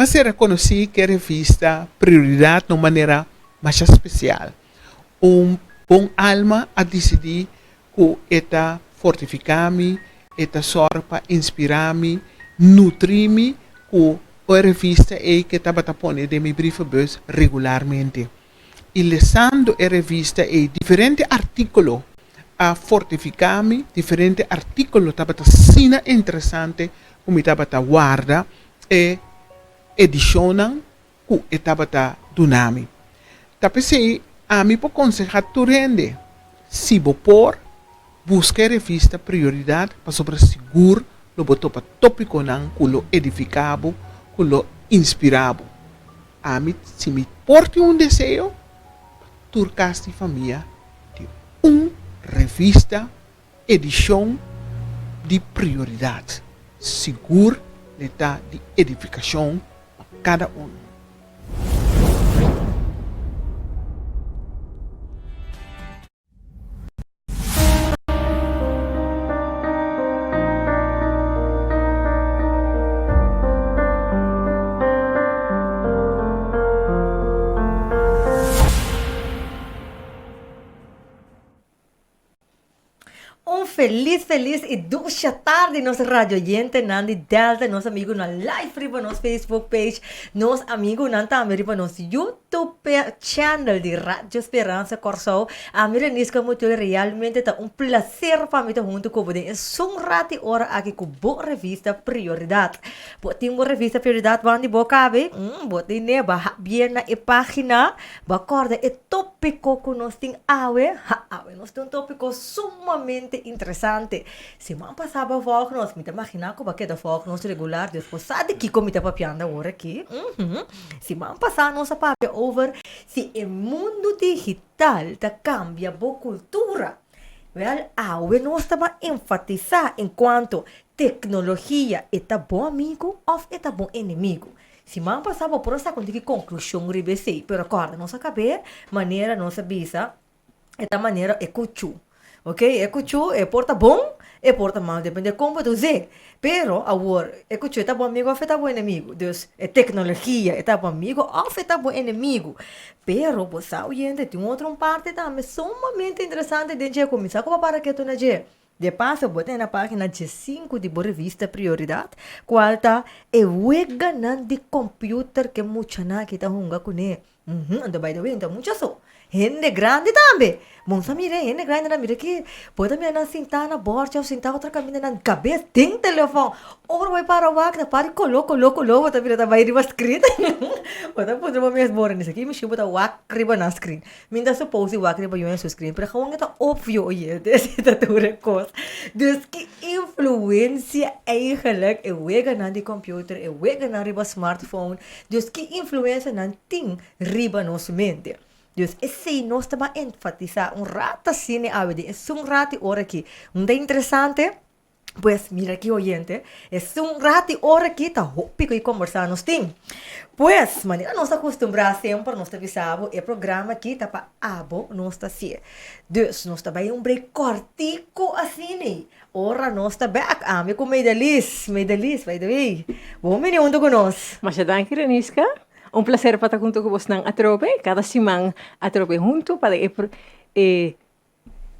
M'a sera konosí ku e revista Prioridat na un manera masha spesial. Un bon alma a disidí ku e ta fortifiká mi, e ta sòru pa inspirá mi, nutrí mi ku e revista ei ku e tabata pone den mi brievenbus regularmente. I lesando e revista ei diferente artíkulo a fortifiká mi, diferente artíkulo tabata asina interesante ku mi tabata warda e edishonnan ku e tabata duna mi. Ta p'esei ami por konsehá tur hende, si bo por, buska e revista Prioridat pasobra sigur lo bo topa tópikonan ku lo edifiká bo, ku lo inspirá bo. Ami, si mi por tin un deseo, pa tur kas di famia tin un revista edishon di Prioridat. Sigur le ta di edifikashon pa kada unu. Un felis felis y dusha tardi nos radioyentenan di Delta, nos amigunan live riba nos Facebook page, nos amigunan tambe riba nos YouTube channel di Radio Speransa Kòrsou. Ami Renisca Mutuel realmente ta un placer pa mi ta hunto ku bo den esun rat di ora aki ku bo revista Prioridad. Bo tin bo revista Prioridad wan di bo kabe? Bo tin ne, baha bien na e pagina. Bo a kòrda e tópiko ku nos tin awe? Ha, awe nos tin un tópiko sumamente interesante. Siman pasá bo a vòlg nos, mi ta imaginá ku bo a keda vòlg nos regular, dus bo sa di kiko mi ta papiando awor aki. Uhum. Siman pasá nos a papia over si e mundu digital ta kambia bo kultura. Wèl, awe nos ta ban enfatisá enkuanto teknologia e ta bo amigu òf e ta bo enemigu. Siman pasá bo por a saka un tiki konklushon riba esei, pero kòrda nos a kab'é manera nos a bisa e ta manera e kuchú, ok, e kuchú e por ta bon e por ta mal depende kon bo ta us'é, pero awor e kuchú e ta bo amigu òf e ta bo enemigu, dus e teknologia e ta bo amigu òf e ta bo enemigu, pero bo sa oyente tin otro un parti tambe sumamente interesante den dje, kuminsá ku bo para ketu na dje. De paso bo ta na pagina diesinku di bo revista Prioridad, cual ta e weganan di computer ke muchanan aki ta hunga cune. Uhum, anto by the way, no ta mucha so, hende grandi tambe. Bo sa mira e hende grandinan, mira ki bo ta mira nan sinta na borchi of sinta otro caminda nan cabes den telefon. Ora bo e para wak ta para colo colo colo bo ta mira ta bay riba screen. Bo ta puntra bo mes, bo esaki mishi bo ta wak riba nan screen. Mi ta suppose di wak riba yu en su screen, pero gewoon e ta obvio oyente, si ta tur e kos. Dus ki influencia eigenlijk e weganan di computer, e weganan riba smartphone, dus ki influencia nan tin riba nos mente. Dus esei nos ta ban enfatisa un rato asina awe den esun rato i ora aki. Un ta interesante? Pues mira aki oyente, esun rat i ora aki ta hopi ku e kombersá nos tin. Pues, manera nos ta kustumbrá semper nos ta bisa bo e programa aki ta pa abo nos ta hasié. Dus nos ta bai un break kòrtiku asina ora nos ta bèk ami ku Meidalis. Meidalis, by the way, bon bini huntu ku nos. Masha danki Reniska, un plaser pa ta huntu ku bosnan atrobe, kada siman atrobe huntu pa e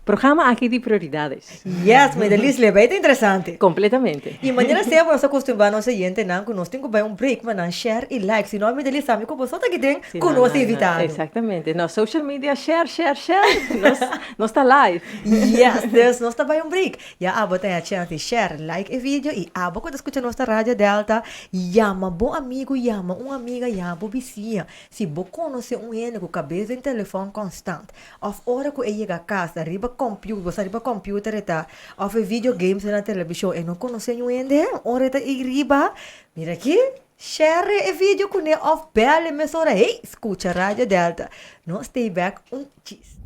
Programa aki di prioridades. Yes, Medelis, le bay ta interesante. Completamente. Y manera semper nos ta acostumbrá nos oyentenan cu nos tin cu bay un break pa nan share y like, si no Medelis sa mi cu boso ta aki den cu nos invitado. Exactamente. No, social media share, share, share. Nos, nos ta live. Yes, dus nos ta bay un break. Ya abo ta haya chance di share, like e video y abo cu ta scucha nos na Radio Delta, yama bo amigo, yama un amiga, yama bo bisiña. Si bo conoce un hende cu cabes den telefon constant, Of ora ku e yega kas ta riba computer, bo sa riba computer e ta, of e video games na televishon, e no konosé niun hende, ora e ta ei riba, mira aki, share e video kuné of bèl e mesora, hey, skucha Radio Delta. Nos stay back un chis.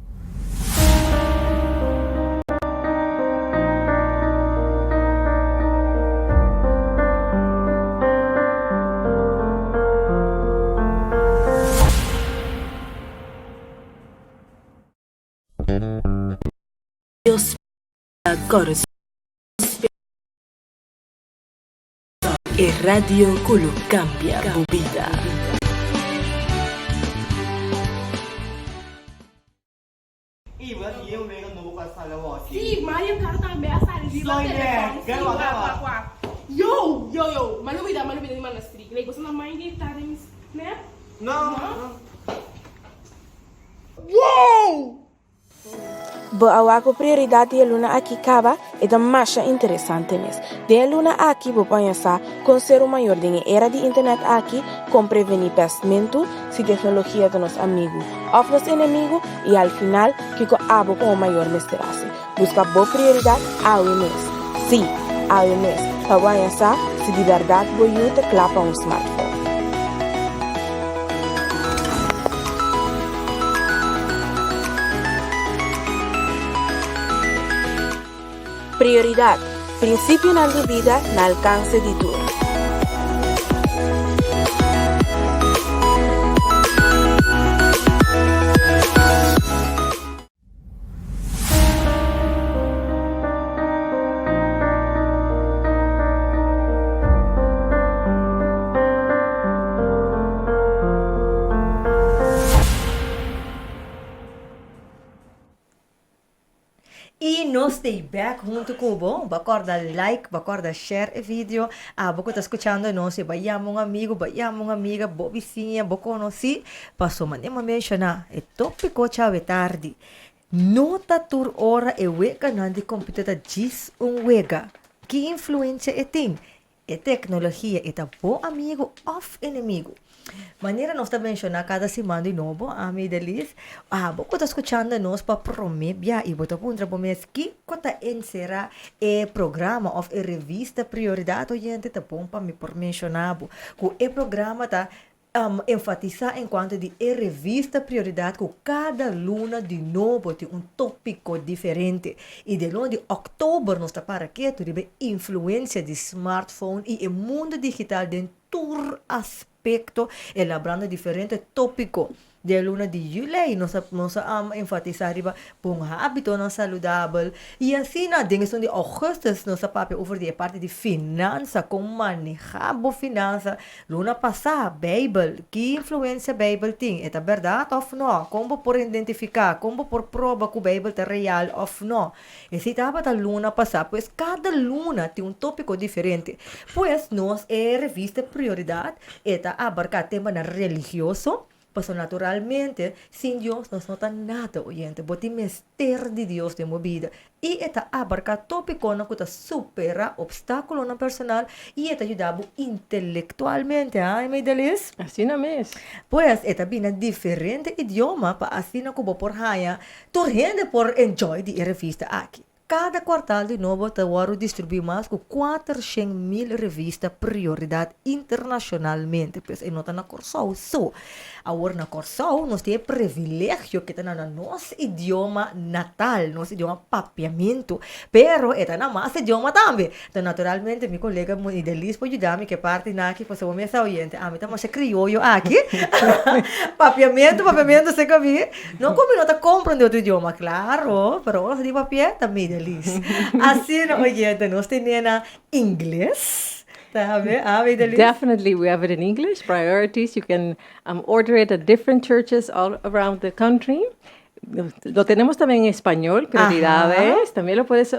Dios pa Kòrsou. E. E radio ku lo kambia bo bida. Sí, Mario Kart tambe a sali riba telefòn. Sí, wak, wak, wak. Yo, yo, yo, m'a lubida, m'a lubida di manda strik. Like, boso no mind di ta den mi snap? No? Wow! Bo a wak ku prioridat di e luna aki kaba? E ta masha interesante mes. Den e luna aki bo por haña sa kon ser un mayor den e era di internet aki, kon prevení pèstmentu, si teknologia ta nos amigu òf nos enemigu i al final kiko abo komo mayor mester hasi. Buska bo prioridat awe mes. Sí, awe mes, pa bo haña sa si di bèrdat bo yu ta kla pa un smartphone. Prioridad, Prinsipionan di bida na alkanse di tur. Y nos stay back hunto cu bo. Bo a corda like, bo a corda share e video. Abo cu ta scuchando nos, bo a yama un amigo, bo a yama un amiga, bo bisiña, bo conoci. Pasobra manera mi a menciona, e topico djawe tardi. No ta tur ora e weganan di computer ta djis un wega. Ki influencia e tin? E tecnologia e ta bo amigo of enemigo? Manera nos ta menciona cada siman di nobo, ami Deliz, abo cu ta scuchando nos pa prome bia y bo ta puntra bo mes kico ta encera e programa of e revista Prioridad Oyente ta bon pa mi por menciona bo cu e programa ta enfatisá en kuanto di e revista Prioridad ku kada luna di nobo tin un tópiko diferente. I den luna di òktober nos ta para ketu riba e influensia di smartphone i e mundu digital den tur aspekto, elabrando diferente tópiko. Den luna di yülei nos a nos a enfatisá riba bon hábitonan saludabel i asina den esun di ògùstùs nos a papia over di e parti di finansa, kon manehá bo finansa. Luna pasá, Beibel, ki influensia Beibel tin? E ta bèrdat òf nò? Kon bo por identifiká? Kon bo por proba ku Beibel ta real òf nò? Esei tabata luna pasá. Pues kada luna tin un tópiko diferente. Pues nos e revista Prioridat e ta abarká temanan religioso, pasobra naturalmente sin Dios nos no ta nada, oyente. Bo tin mester di Dios den bo bida. I e ta abarká tópikonan ku ta superá opstákulonan personal i e ta yuda bo intelektualmente, ha, Meidelis? Asina mes. Pues, e ta bini na diferente idioma pa asina ku bo por haña tur hende por enjoy di e revista aki. Kada kuartal di nobo ta wòrdu distribuí mas ku 400,000 revista Prioridat internashonalmente. Pues e no ta na Kòrsou so. Awor na Kòrsou nos tin e privilegio ke ta na nos idioma natal, nos idioma papiamentu, pero e ta na mas idioma tambe. Enton naturalmente mi kolega Idelis por yuda mi ke parti nan aki pasobra bo mester oyente ami ta masha krioyo aki. Papiamentu, papiamentu seka mi. No ku mi no ta komprende otro idioma, klaro, pero ora nos di papia ta mi Idelis. Asina oyente nos tene na ingles tambe, ah Idelis? Definitely we have it in English, priorities, you can order it at different churches all around the country. Lo tenemos también en español, prioridades, también lo puedes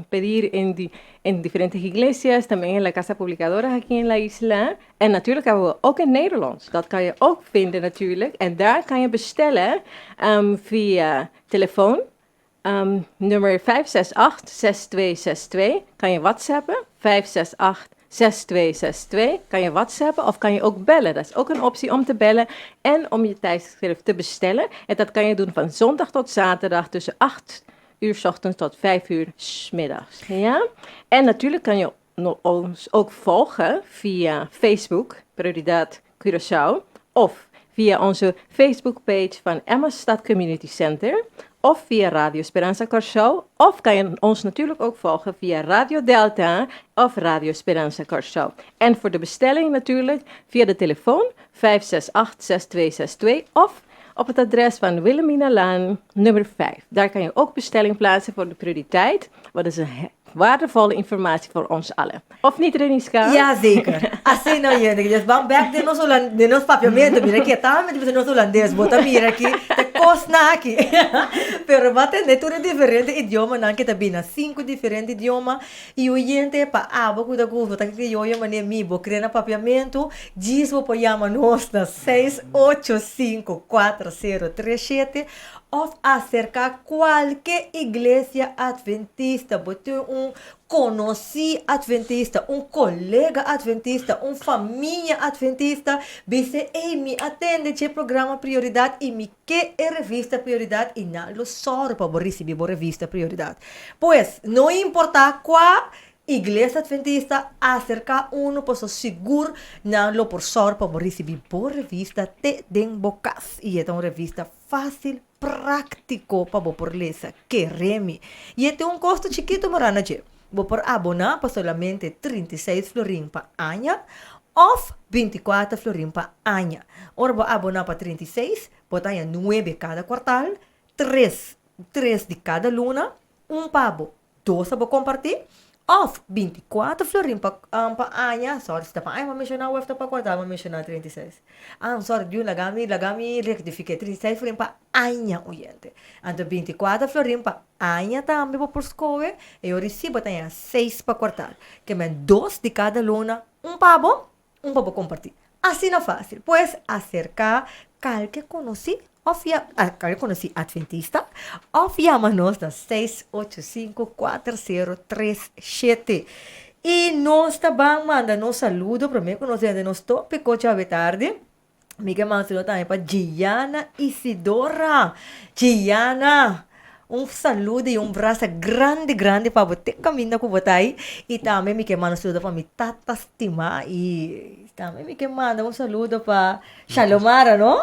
pedir en, en diferentes iglesias, también en la casa publicadora aquí en la isla. En natuurlijk hebben we ook in Nederlands. Dat kan je ook vinden natuurlijk. En daar kan je bestellen via telefoon. Nummer 568-6262. Kan je whatsappen. 568-6262. Kan je whatsappen of kan je ook bellen. Dat is ook een optie om te bellen en om je tijdschrift te bestellen. En dat kan je doen van zondag tot zaterdag tussen 8 uur 's ochtends tot 5 uur 's middags. Ja? En natuurlijk kan je ons ook volgen via Facebook, Prioridad Curaçao, of via onze Facebookpage van Emmastad Community Center, of via Radio Speransa Kòrsou, of kan je ons natuurlijk ook volgen via Radio Delta of Radio Speransa Kòrsou. En voor de bestelling natuurlijk via de telefoon 568-6262 of op het adres van Wilhelminalaan nummer 5. Daar kan je ook bestelling plaatsen voor de prioriteit. Wat is een Waardevolle informatie voor ons allen. Of niet, Reniska? Ja, zeker. Asina oyente, dus ban bek den nos Holan, den nos papiamento, mira aki, ta met bisa nos Holandes, bo ta mira aki, te kos na aki. Pero bo a tende tur e diferente idiomanan ke ta bina, sinku diferente idioma, i oyente pa abo ku ta gusta, ta krioyo manera mi, bo kre na papiamento, djis bo por yama nos na 6854037 òf aserká kualke iglesia adventista, bo tin un Konosí adventista, un kolega adventista, un famia adventista, bis'é, Ey, mi a tende dje programa Prioridat i mi ke e revista Prioridat i nan lo sòru pa bo risibí bo revista Prioridat. Pues, no importá kua iglesia adventista, aserká unu pasobra sigur nan lo por sòru pa bo risibí bo revista te den bo kas. I e ta un revista fásil práktiko pa bo por lesa. Kere mi. I e tin un kosto chikitu mora na dje. Bo por aboná pa solamente 36 florin pa aña òf 24 florin pa aña. Ora bo aboná pa 36, bo ta haña nuebe kada kuartal, tres tres di kada luna, un pa bo Dos ta bo kompartí òf 24 florin pa pa aña, sorry si ta pa aña mi a menshoná òf ta pa kuartal mi a menshoná 36. Ah sorry Dios laga mi laga mi rektifiké 36 florin pa aña oyente. Anto 24 florin pa aña tambe bo por skohe e ora si bo ta haña seis pa kuartal. Ke men dos di kada luna un pa bo Un pa bo kompartí. Asina fásil. Pues aserká kalke konosí òf ya kalke konosí atventista òf yama nos na 6854037. I nos ta ban manda nos saludo promé ku nos drenta nos tópiko djawe tardi. Mi ke manda saludo tambe pa Gianna Isidora. Gianna! Un saludo y un brasa grandi grandi pa bo te caminda cu bo ta ahi. Y tambe mi ke manda un saludo pa mi tata stima y tambe mi ke manda un saludo pa Shalomara no?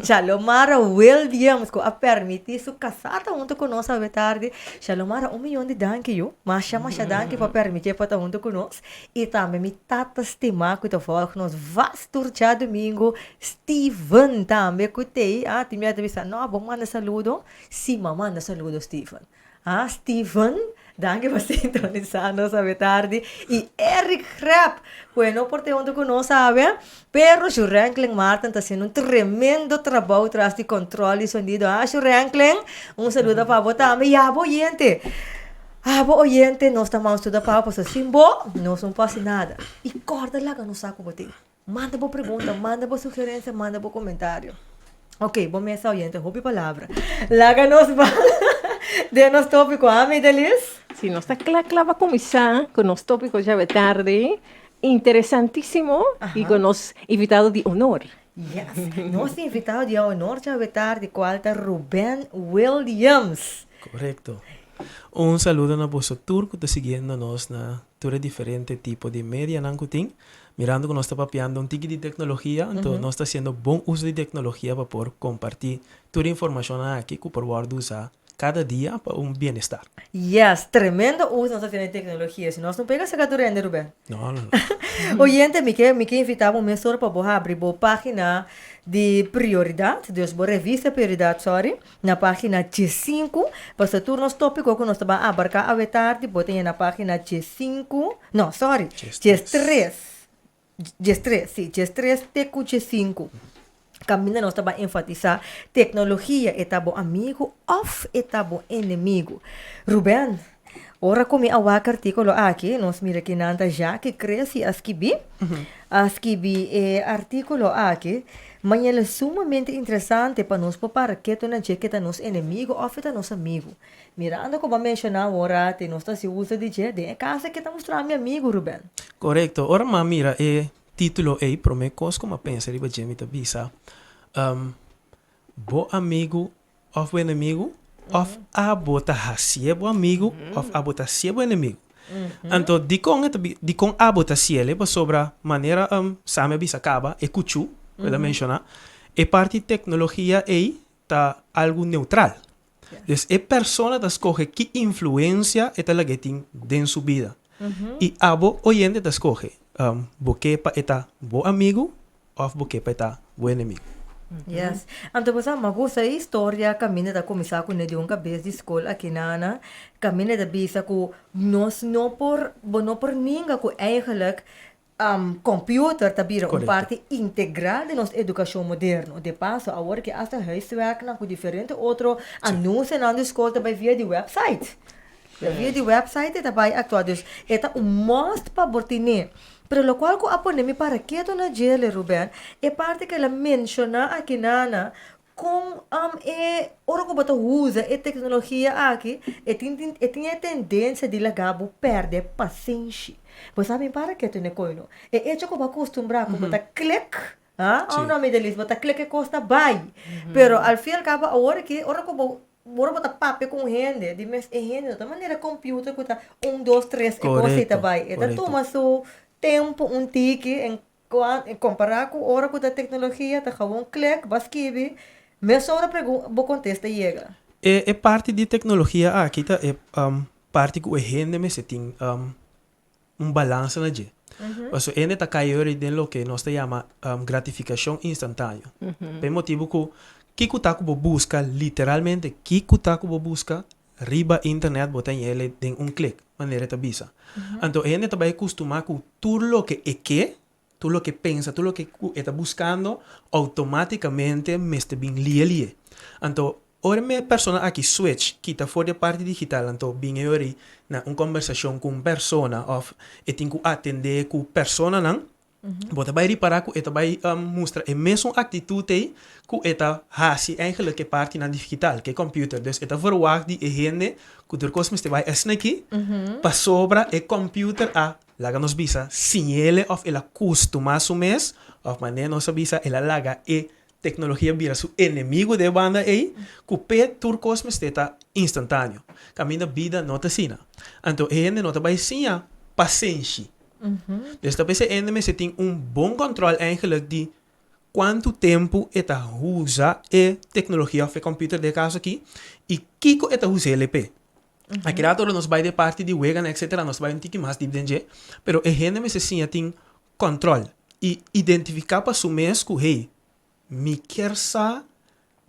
Shalomara Williams cu a permiti su casa ta hunto cu nos awe tardi. Shalomara un miyon di danki yu. Masha masha danki pa permiti pa ta hunto cu nos. Y tambe mi tata stima cu ta volg nos vast tur djadumingo Steven tambe cu tey ah tin mia ta bisa no bo manda saludo si ma manda saludo Steven ah Steven danki pa sintonisa nos awe tardi y Eric Grep cu e no por te hunto cu nos awe pero Shurenklen Martin ta haciendo un tremendo trabou tras di control di sonido ah Shurenklen un saludo pa bo tambe y abo oyente abo oyente nos ta manda un saludo pa bo pasobra sin bo nos no por haci nada y corda laga nos sa cu bo tin. Manda bo pregunta, manda bo sugerencia, manda bo comentario. Ok, bo mesa oyente, hopi palabra. Laga nos ban den nos tópico, ah, Midelis? Sí, nos ta kla kla pa kuminsá ku nos tópiko djawe tardi. Interesantísimo i ku nos invitado di honor. Yes, nos invitado di honor djawe tardi kual ta Ruben Williams. Korekto. Un saludo na boso tur ku ta siguiendo nos na tur e diferente tipo di medianan ku tin. Mirando ku nos ta papiando un tiki di teknologia, anto nos ta hasiendo bon uso di teknologia pa por kompartí tur e informashonnan aki ku por wòrdu usá kada dia pa un bienestar. Yes, tremendo uso nos ta hasiendo di teknologia. Si nos no pega saka tur hende, Ruben. No, no, no. Oyente, mi ke mi ke invitá bo mesora pa bo habri bo página di Prioridat, dus bo revista Prioridat, sorry, na página diesinku, pasobra tur nos tópiko ku nos ta ban abarká awe tardi bo ta haña na página diesinku, no, sorry, diestres, diestres, sí, diestres te ku diesinku. Kaminda nos ta ban enfatisá teknologia e ta bo amigu òf e ta bo enemigu. Ruben, ora ku mi a wak artíkulo aki, nos mira ki nan ta Jackie Cressy a skibí, a skibi e artíkulo aki, Mañana sumamente interesante pa nos por para ketu na dje ke ta nos enemigo òf e ta nos amigu. Mirando ku bo a menshoná awor ati nos ta hasi uso di dje den e kaso ke ta mustra mi amigu, Ruben. Korekto. Ora mi a mira e título ei, promé kos ku mi a pensa riba dje mi ta bisa, Bo amigu Òf bo enemigu, òf abo ta hasié bo amigu, òf abo ta hasié bo enemigu. Anto, dikon e ta bi, dikon abo ta hasiel e? Pasobra manera Sammy a bisa kaba, e kuchú ku el a menshoná, e parti teknologia ei ta algu neutral. Dus e persona ta skohe ki influensia e ta laga e tin den su bida. I abo oyente ta skohe, bo ke pa e ta bo amigu òf bo ke pa e ta bo enemigu. Yes. Anto bo sa, mi a gusta e historia kaminda ta kuminsá kuné di un kabes di skol aki nana, kaminda ta bisa ku nos no por, bo no por ninga ku eigenlijk computer ta bira un parti integral di nos edukashon moderno. De paso, awor ke asta huiswerknan ku diferente otro anunsionan di skol ta bai via di website. Via di website e ta bai aktua. Dus e ta un must pa bo tene. Pero lokual ku a pone mi para ketu na djele, Ruben, e parti ku el a menshoná aki nana, kon e ora ku bo ta usa e teknologia aki, e tin tin e tin e tendensia di laga bo pèrdè pasenshi. Bo sa mi para ketu na e koino. E echo ku bo a kustumbrá ku bo ta klik, ha, òf no mi Delis, bo ta klik e kos ta bai. Pero al fin i al kabo awor aki ora ku bo Ora bo ta papia ku un hende, di mes e hende no ta manera computer ku ta un dos tres e kos ei ta bai. E ta tuma su tempu un tiki en en kompará ku ora ku ta teknologia ta gewoon klik, bo a skibi, mesora pregun bo kontesta yega. E e parti di teknologia aki ta e parti ku e hende mester tin un balansa na dje. Pasobra hende ta kai ori den loke nos ta yama gratifikashon instantaneo. Pa e motibu ku kiko ta ku bo buska literalmente kiko ta ku bo buska riba internet bo ta hañ'el den un klik, manera e ta bisa. Anto e hende ta bai kustumá ku tur loke e ke, tur loke e pensa, tur loke ku e ta buskando outomátikamente mester bin lie lie. Anto Ora mi e persona aki switch kita for di e parti digital anto bin e ori na un kombersashon ku un persona òf e tin ku atendé ku personanan, bo ta bai ripará ku e ta bai mustra e mesun aktitut ei ku e ta hasi eigenlijk e partinan digital, ku e computer. Dus e ta verwagt di e hende ku tur kos mester bai esnaki pasobra e computer a, laga nos bisa, siñ'ele òf el a kustumá su mes òf manera nos a bisa el a laga e Teknologia bira su enemigo den e banda ei, ku p'e tur kos mester ta instantáneo. Kaminda bida no ta asina. Anto e hende no ta bai siña pasenshi. Dus ta p'esei e hende mester tin un bon kòntròl eigenlik di kuantu tempu e ta usa e teknologia òf e kòmpiuter den e kaso aki i kiko e ta us'el p'e. Aki rato ora nos bai den e parti di weganan etcetera nos ta bai un tiki mas dip den dje, pero e hende mester siña tin Kòntròl i identifiká pa su mes ku hey, mi kier sa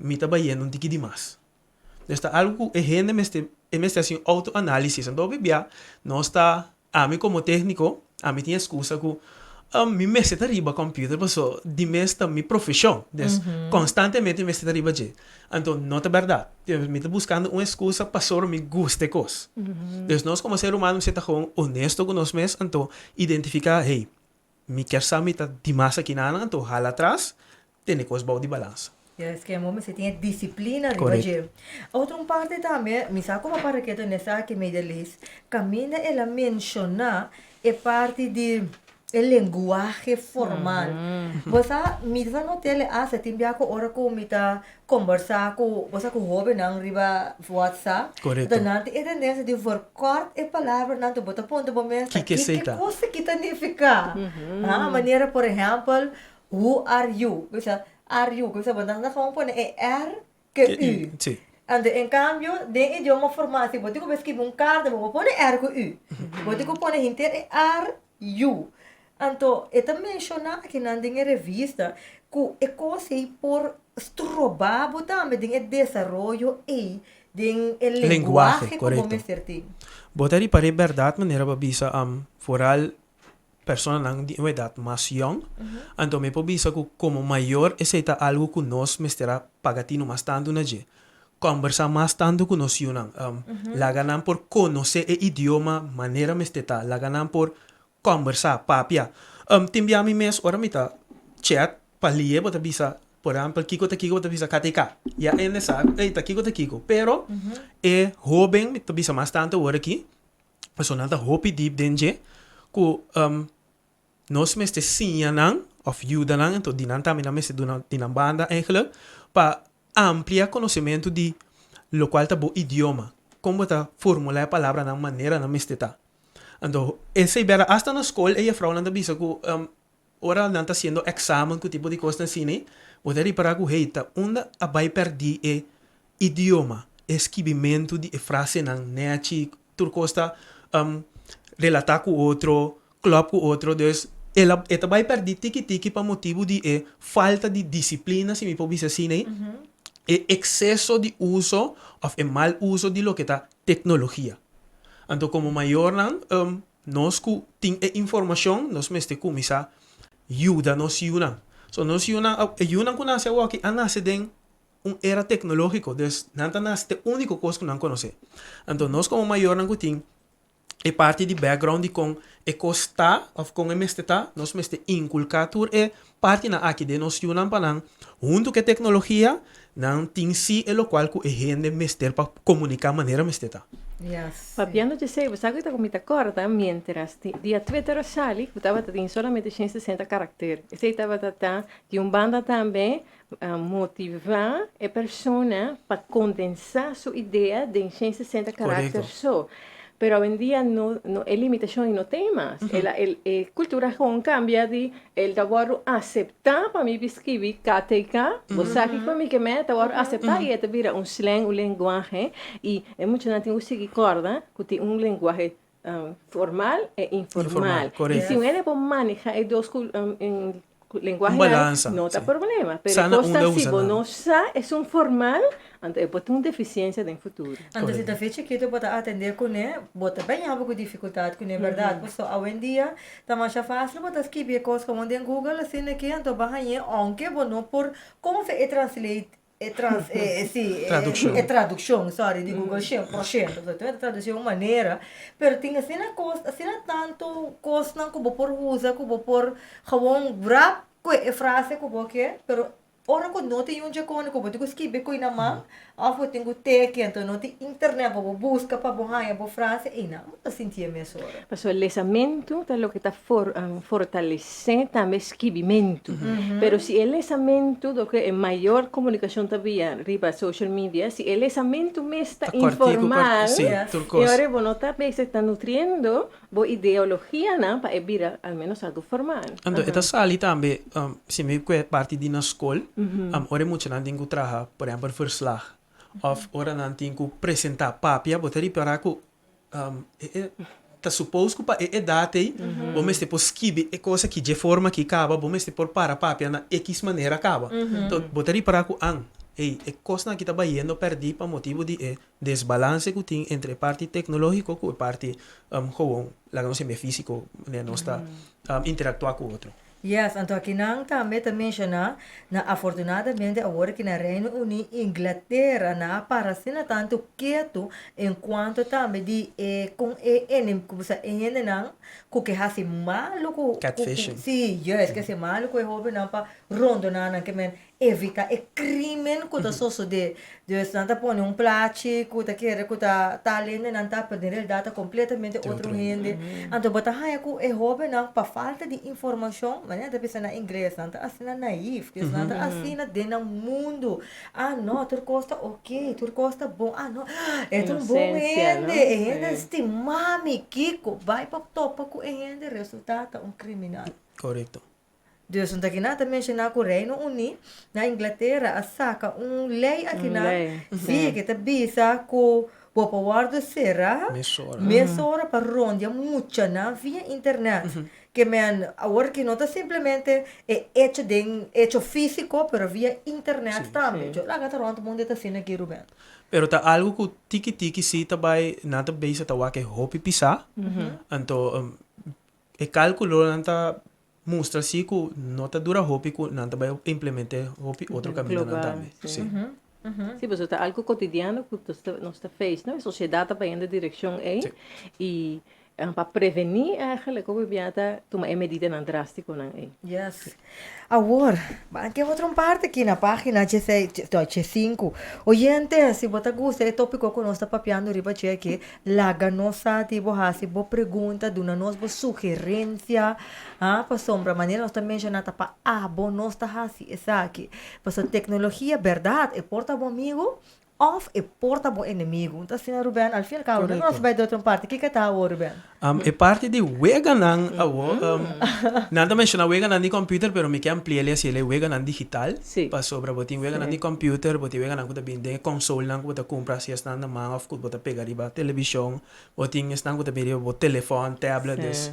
mi ta bayendo un tiki di mas. Dus ta algu ku e hende mester e mester hasi un outo-análisis. Anto hopi bia nos ta, ami komo tékniko, ami tin eskusa ku mi mester ta riba kòmpiuter paso di mes ta mi profeshon. Dus konstantemente mi mester ta riba dje. Anto no ta bèrdat. Mi ta buskando un eskusa pasobra mi gusta e kos. Dus nos komo ser humano mester ta gewoon honesto ku nos mes, anto identifiká, hey, mi kier sa mi ta dimas aki nan, anto hala atras, tene kos bou di balansa. Yes, ke bo mester tin e disiplina riba dje. Otro un parti tambe, mi sa komo para ketu nesaki Medelis, kaminda el a menshoná e parti di e lenguahe formal. Bo sa, mi ta not'é le hasta tin bia ku ora ku mi ta kombersá ku, bo sa ku hóbennan riba WhatsApp, Korekto. anto nan tin e tendensia di verkort e palabranan, anto bo ta puntra bo mes ta Kiko esei kiko ta? kos aki ta nifiká? Ha, manera por ehèmpel, who are you? Bo bisa, are you? Bo bisa, bo nan ta gewoon pone e r Ke u. Sí. Anto en kambio den idioma formal si bo tin ku bai skibi un karta bo por pone R ku U. Bo tin ku pone henter e R U. Anto e ta menshoná akinan den e revista ku e kos ei por stroba bo tambe den e desaroyo ei den e Lenguahe, lenguahe ku bo korekto. mester tin. Bo ta ripar'é bèrdat manera bo a bisa foral personanan di un edat mas yòn, anto mi por bisa ku komo mayor esei ta algu ku nos mester a paga tinu mas tantu na dje. Kòmbersá mas tantu ku nos yunan. Laga nan por konosé e idioma manera mester ta. Laga nan por kòmbersá, papia. Tin bia mi mes ora mi ta chat pa lié bo ta bisa, por ehèmpel, kiko ta kiko bo ta bisa KTK. Ya hende sa, ey ta kiko ta kiko. Pero e hóben mi ta bisa mas tantu awor aki, Pasobra nan ta hopi diep den dje ku nos mester siña nan òf yuda nan, enton di nan tambe nan mester duna di nan banda eigenlijk pa amplia konosementu di lokual ta bo idioma, kon bo ta formulá e palabranan manera nan mester ta. Anto esei bèrdad asta na skol e jefrounan ta bisa ku Ora nan ta haciendo examen cu tipo di cosnan asina, bo ta ripara cu hey, ta unda a bay perdi e idioma, e skibimento di e frasenan nechi, tur cos ta relata cu otro, klop cu otro, dus El a e ta bai pèrdí tiki tiki pa motibu di e falta di disiplina, si mi por bisa asina ei, e ekseso di uso òf e mal uso di loke ta teknologia. Anto komo mayornan, nos ku tin e informashon, nos mester kuminsá yuda nos yunan. So nos yunan, e yunan ku nase awoki a nase den un era teknológiko, dus nan ta nase ta e úniko kos ku nan konosé. Anto nos komo mayornan ku tin e parti di background di kon e kos ta òf kon e mester ta, nos mester inkulká tur e partinan aki den nos yunan pa nan huntu ku e teknologia nan tin si e lokual ku e hende mester pa komuniká manera mester ta. Yes. Papiando dje bo sa ku ta ku mi ta kòrda miéntras dia Twitter a sali ku tabata tin solamente 160 karakter. Esei tabata ta di un banda tambe Motivá e persona pa kondensá su idea den 160 karakter so. Pero awendia no, no, e limitashon ei no ten mas. El a, el, e kultura gewoon kambia di el ta wòrdu aseptá pa mi skibi KTK, bo sa kiko mi ke mei, ta wòrdu aseptá i e ta bira un slang, un lenguahe i e muchanan tin ku sigui kòrda ku tin un lenguahe formal e informal. Informal, I si un hende por maneha e dos lenguahenan, no ta problema. Pero e kos ta si bo no sa esun formal, anto e por tin un defisiensia den futuro. Anto si ta fe chikito bo ta atende kuné, bo ta baña bo ku difikultat kuné, bèrdat? Pasobra awendia ta masha fásil bo ta skibi e kos komo den Google asina ke, anto bo a hañ'é ounke bo no por konfia e translate E trans e e si e Tradukshon. e tradukshon sorry di Google 100% pasobra ta tradusi un manera pero tin asina kos asina tantu kosnan ku bo por usa ku bo por gewoon wrap ku e frase ku bo ke pero ora ku no tin yun dje koni ku bo tin ku skibi ku na man òf bo tin ku teken anto no tin internet pa bo buska pa bo haña bo frase einan bo ta sintié mesora. Pasobra lesamentu ta loke ta for fortalesé tambe skibimentu. Pero si e lesamentu, dor ku e mayor komunikashon ta bia riba social media, si e lesamentu mes ta Ta kòrtiku, informal, sí, tur kos. e ora bo no ta bezig ta nutriendo bo ideologianan pa e bira al menos algu formal. Anto e ta sali tambe, si mi kue parti di na skol, ora e muchanan tin ku traha, por ehèmpel verslag, òf ora nan tin ku presentá papia, bo ta ripará ku Ta suppose ku pa e edat ei bo mester por skibi e kos aki dje forma aki kaba, bo mester por para papia na ekis manera kaba. Enton bo ta ripará ku an, ei, e kosnan aki ta bayendo pèrdí pa motibu di e desbalanse ku tin entre e parti teknológiko ku e parti gewoon, laga nos yam'é físiko, manera nos ta interaktuá ku otro. Yes, anto akinan tambe ta menshoná na afortunadamente awor aki na Reino Uní, Inglatera nan a para asina tantu ketu en kuanto tambe di e kon e enem ku sa e hendenan ku ke hasi malu ku ku Catfishing. si juist ke hasi malu ku e hóbennan pa rondoná nan ke men evitá e krímen ku ta sosodé. Dus nan ta pone un plachi ku ta kere ku ta tal hende nan ta, pero den realidat ta kompletamente otro hende. Anto bo ta haña ku e hóbennan pa falta di informashon, manera nan ta bisa na ingles, nan ta asina naïf, dus nan ta asina den nan mundu, ah no, tur kos ta oke, tur kos ta bon, ah no, e ta un bon hende, e hende stima mi, kiko? Bai pa topa ku e hende, resultá ta un kriminal. Korekto. Dus un takinan ta menshoná ku Reino Uní na Inglatera a saka un lei akinan, sí, ke ta bisa ku bo por wòrdu será mesora pa rondia muchanan via internet. Ke men awor ki no ta simplemente e echo den echo físiko pero via internet tambe. Yo laga ta rònt mundu e ta asina aki Ruben. Pero ta algu ku tiki tiki sí ta bai nan ta bisa ta wak e hopi pisá. Anto E kalkulonan ta mustra si ku no ta dura hopi ku nan ta bai implement'é hopi otro kamindanan tambe. Sí. Sí, pasobra ta algu kotidiano ku nos ta face, no? E sosiedat ta bayendo e direkshon ei i pa prevení eigenlijk hopi bia ta tuma e medidanan drástikonan ei. Yes. Awor, ban ke otro un parti aki na página djesei, no, djesinku. Oyente, si bo ta gusta e tópiko ku nos ta papiando riba dje aki, laga nos sa di bo hasi bo pregunta, duna nos bo sugerensia, ha, pasobra manera nos ta menshoná ta pa abo nos ta hasi esaki. Pasobra teknologia, bèrdat, e por ta bo amigu, Of e por ta bo enemigu. Ta asina Ruben, al fin al cabo, no nos bai di otro parti. Kiko ta awor, Ruben? E parti di weganan awor, nan ta menciona weganan di computer, pero mi ke ampli'el y haci'el e weganan digital. Sí. Pasobra bo tin weganan di computer, bo tin weganan cu ta bin den e consolenan cu bo ta cumpra, si esnan na man of cu bo ta pega riba television, bo tin esnan cu ta bin riba bo telefon, tablet, dus.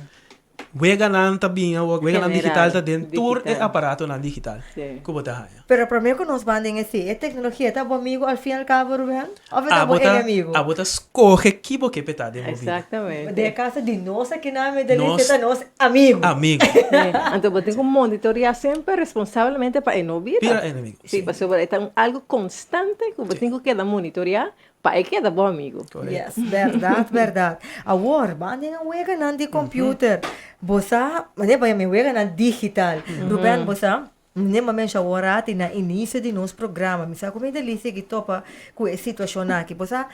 Weganan ta bin awor, weganan digital ta den tur e Digital. aparatonan digital Sí. ku bo ta haña. Pero promé ku nos ban den esei, e teknologia ta bo amigu al fin al kabo, Ruben? Òf e ta bo Abo ta, enemigu? abo ta skohe ki bo ke p'e ta den bo vida. Exactamente. Den e kaso di nos akinan, mi ta Nos dice ta nos amigu. Amigu. Sí. Anto bo tin ku monitoreá semper responsablemente pa e no bira. Bira enemigu, Sí, sí. pasobra e ta un algu konstante ku bo tin ku keda monitoreá Pa e keda bo amigo. Yes, berdad, berdad. Awor, ban den e weganan di computer. Bo sa, mane pa yama e weganan digital. Ruben, bo sa, mane bo a mensha awor ati na inicio di nos programa. Mi sa cu mi delicia ki topa cu e situacion aki. Bo sa,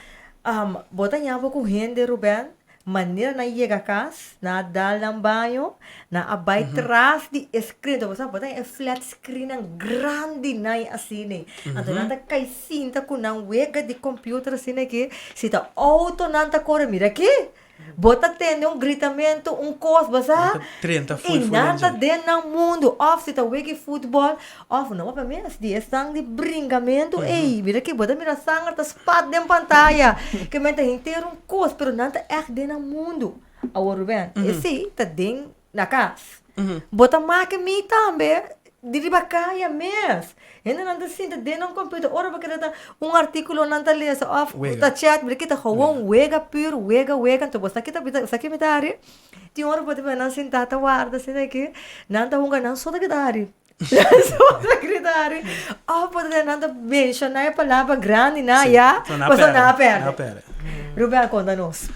bo ta ña bo cu hende, Ruben, Manera nan yega kas, nan a dal nan baño, nan a bai tras di e screen. Bo sa, bo ta e flat screennan grandinan asina. Anto nan ta kai sinta ku nan wega di computer asina aki. Si ta auto nan ta kore, mira aki! Bo ta tende un gritamentu, un kos, bo sa? Nan ta trenta I ful ful nan ta enjoy. den nan mundu. Òf si ta wega futbòl, òf no papia mes di esnan di bringamentu ei. Mira aki, bo ta mira sanger ta spat den pantaya. Ke men ta henter un kos, pero nan ta ègt den nan mundu. Awor Ruben, esei ta den na kas. Bo ta make mi tambe di riba kaya mes. Hendenan ta sinta den nan computer ora bo kere ta un artíkulo nan ta lesa òf ta chat, mira kita gewoon wega pur wega wega. Anto bo sa kita sa ki mi ta hari? Tin ora bo ta mira nan sintá ta warda asina aki, nan ta hunga nan so ta keda hari. Nan so ta grita hari. Òf bo ta tende nan ta menshoná e palabra grandi nan ya, So nan a pasobra nan a pèrdè, nan a pèrdè. pèrdè. Ruben, konta nos.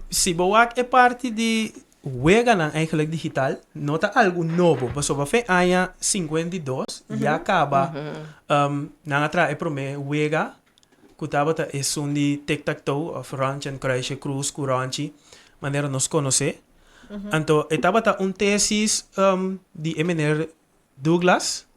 Si bo wak e parti di weganan eigenlijk digital no ta algu nobo pasobra fe aña 52 ya kaba nan a traha e prome wega ku tabata esun di tic tac toe of ròntje en kruisje krus ku ròntji manera nos konosé. Anto e tabata un tesis di e meneer Douglas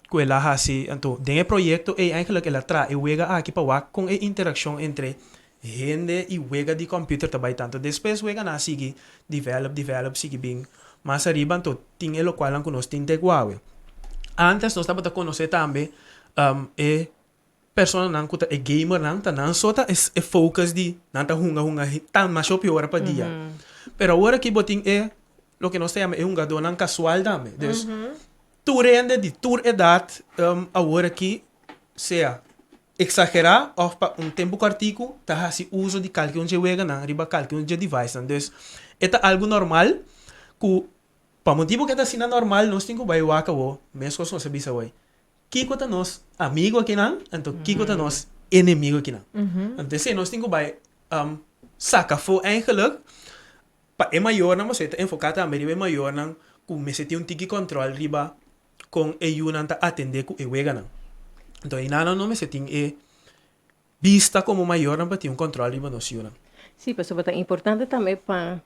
ku el a hasi. Anto den e proyekto ei eigenlijk el a traha e wega aki pa wak kon e interakshon entre hende i wega di kòmpiuter ta bai tantu. Despues weganan a sigui develop, develop, sigui bin mas ariba anto tin e lokualnan ku nos tin te ku awe. Antes nos tabata konosé tambe e Personanan ku ta e gamernan ta nan so ta e focus di nan ta hunga hunga tan masha hopi ora pa dia. Pero awor aki bo tin e loke nos ta yama e hungadónan kasual tambe. Dus tur hende di tur edat awor aki sea eksagerá òf pa un tempu kòrtiku ta hasi uso di kalke un dje weganan riba kalke un dje devicenan. Dus e ta algu normal ku pa motibu ku e ta asina normal nos tin ku bai wak awor meskos nos a bisa awor. Kiko ta nos amigo akinan, anto kiko ta nos enemigo akinan. Anto esei nos tin ku bai saka afó eigenlijk pa e mayornan, pasobra e ta enfoká tambe riba e mayornan ku mester tin un tiki kòntròl riba kon e yunan ta atendé ku e weganan. Anto einanan no mester tin e bista komo mayornan pa tin un kòntròl riba nos yunan. Sí, pasobra ta importante tambe pa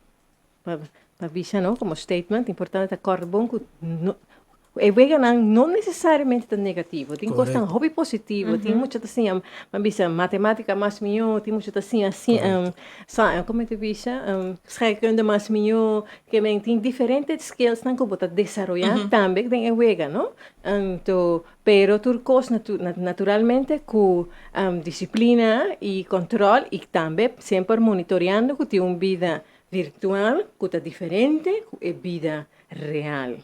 pa pa bisa no komo statement, importante ta kòrda bon ku no ku e weganan no nesesariamente ta negativo, tin kosnan hopi positivo, tin mucha ta siña pa bisa matematika mas mihó, tin mucha ta siña sa komo ta bisa scheikunde mas mihó, ke men tin diferente skillsnan ku bo ta desaroyá tambe den e wega no, anto Pero tur kos naturalmente ku disiplina i kòntròl i tambe semper monitoreando ku tin un bida virtual ku ta diferente ku e bida real.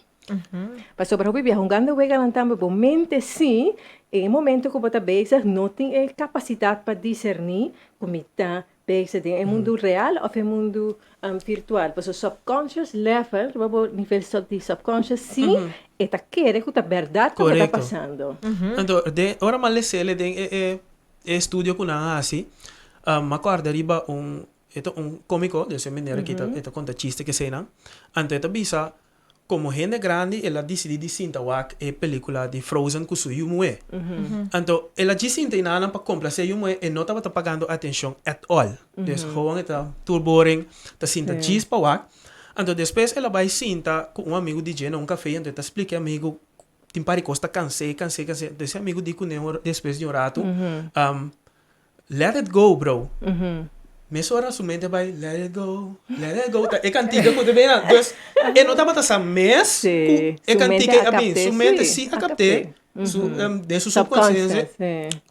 Pasobra hopi bia hungando weganan tambe bo mente si en e momento ku bo ta bezig no tin e kapasidat pa diserní ku mi ta Bezig den e mundu real of e mundu virtual. Pasobra subconscious level, riba bo nivel di subconscious si e ta kere ku ta bèrdat loke ta pasando. Anto den ora mi a lesele den e e estudio ku nan a hasi, mi a kòrda riba un e ta un komiko, dus e manera ku e ta konta chiste keseinan, anto e ta bisa Komo hende grandi el a disidí di sinta wak e pelíkula di Frozen ku su yu muhé. Anto el a djis sinta i nanan pa komplasé e yu muhé, e no tabata pagando atenshon at all. Dus gewoon e ta tur boring, ta sinta djis pa wak. Anto despues el a bai sinta ku un amigu di dje na un kafé, anto e ta splika e amigu tin par di kos ta kans'é, kans'é, kans'é. Anto ese amigu di kuné un despues di un ratu, Let it go bro. Mesora su mente bai let it go, let it go. Ta e kantika ku ta bini nan. Dus e no tabata sa mes ku e kantika a bini. Su mente si a kapt'é. Su den su subkonsiensia,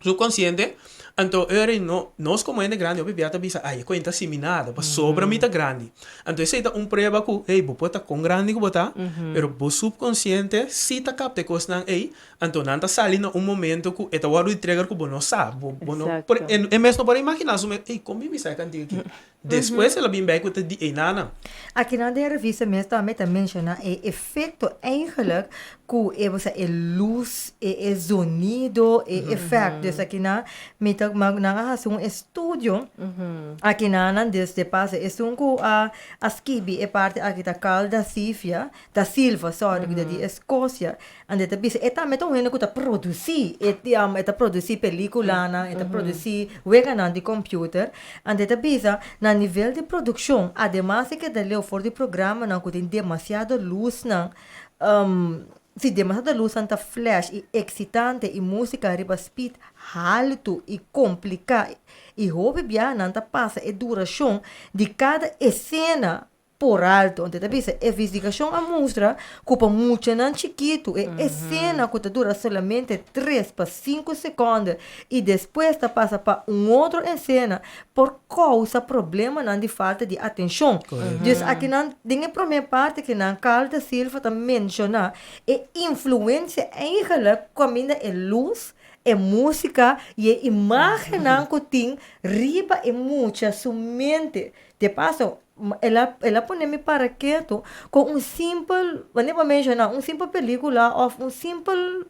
subkonsiente. Anto e ora ei no, nos komo hende grandi hopi bia ta bisa, ai e koe ta hasi mi nada, pasobra mi ta grandi. Anto esei ta un prueba ku, hey, bo por ta kon grandi ku bo ta, pero bo subkonsiente si ta kapta e kosnan ei, anto nan ta sali na un momento ku e ta wòrdu di trigger ku bo no sa, bo bo no por, e mes no por a imaginá su mes, ey, kon mi bisa e kantiga aki? Despues el a bin bij ku ta di einanan. Akinan den e revista mes tambe ta menshoná e efekto eigenlijk ku e bo sa e lus, e e zonido, e efèkt. Dus akinan mi ta nan a hasi un estudio akinanan dus de paso esun ku a a skibi e parti aki ta Carl da Sivia, da Silva sorry ku ta di Eskosia. Anto e ta bisa e tambe ta un hende ku ta produsí, e e ta produsí pelíkulanan, e ta produsí weganan di kòmpiuter. Anto e ta bisa, na nivel di produkshon, ademas e keda leu for di programanan ku tin demasiado lusnan, si demasiado lusnan ta flash i eksitante i músika riba speed haltu i kompliká i hopi biaha nan ta pasa e durashon di kada esena por alto. Anto e ta bisa, e investigashon a mustra ku pa muchanan chikitu e esena ku ta dura solamente tres pa sinku sekònde i despues ta pasa pa un otro esena por kousa problemanan di falta di atenshon. Dus akinan den e promé parti kinan Carl da Silva ta menshoná e influensia eigenlik kaminda e lus, e músika i e imágennan ku tin riba e mucha su mente. De paso, el a el a pone mi para ketu ku un simpel, wanneer bo menshoná un simpel pelíkula òf un simpel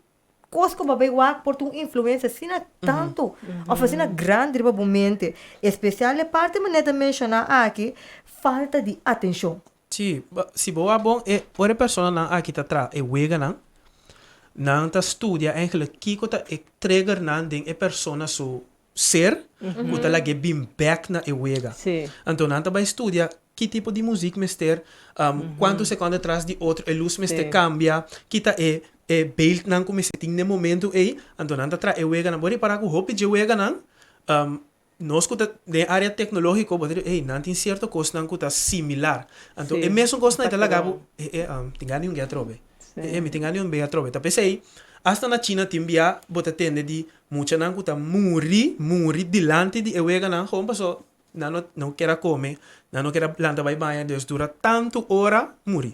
kos ku bo a bai wak por tin un influensia asina tantu òf asina grandi riba bo mente. Espesial e parti manera ta menshoná aki, falta di atenshon. Sí, si bo wak bon e ora e personanan aki ta traha e weganan, nan ta studia eigenlijk kiko ta e triggernan den e persona su ser ku ta lag'é bin bèk na e wega. Anto nan ta bai studia ki tipo di muzik mester, kuantu sekònde tras di otro e lus mester kambia, ki ta e e beeldnan ku mester tin na e momentu ei. Anto nan ta traha e weganan. Bo ripará ku hopi dje weganan, nos ku ta den e área teknológiko bo ta di ey nan tin sierto kosnan ku ta similar. Anto e mesun kosnan ei ta laga bo e e tin gana di un gei atrobe. E e mi tin gana di un bei atrobe. Ta p'esei asta na China tin bia bo ta tende di Muchanan ku ta muri, muri dilanti di e weganan gewoon paso nan no no kier a kome, nan no kier a lanta bai baña, dus dura tantu ora muri.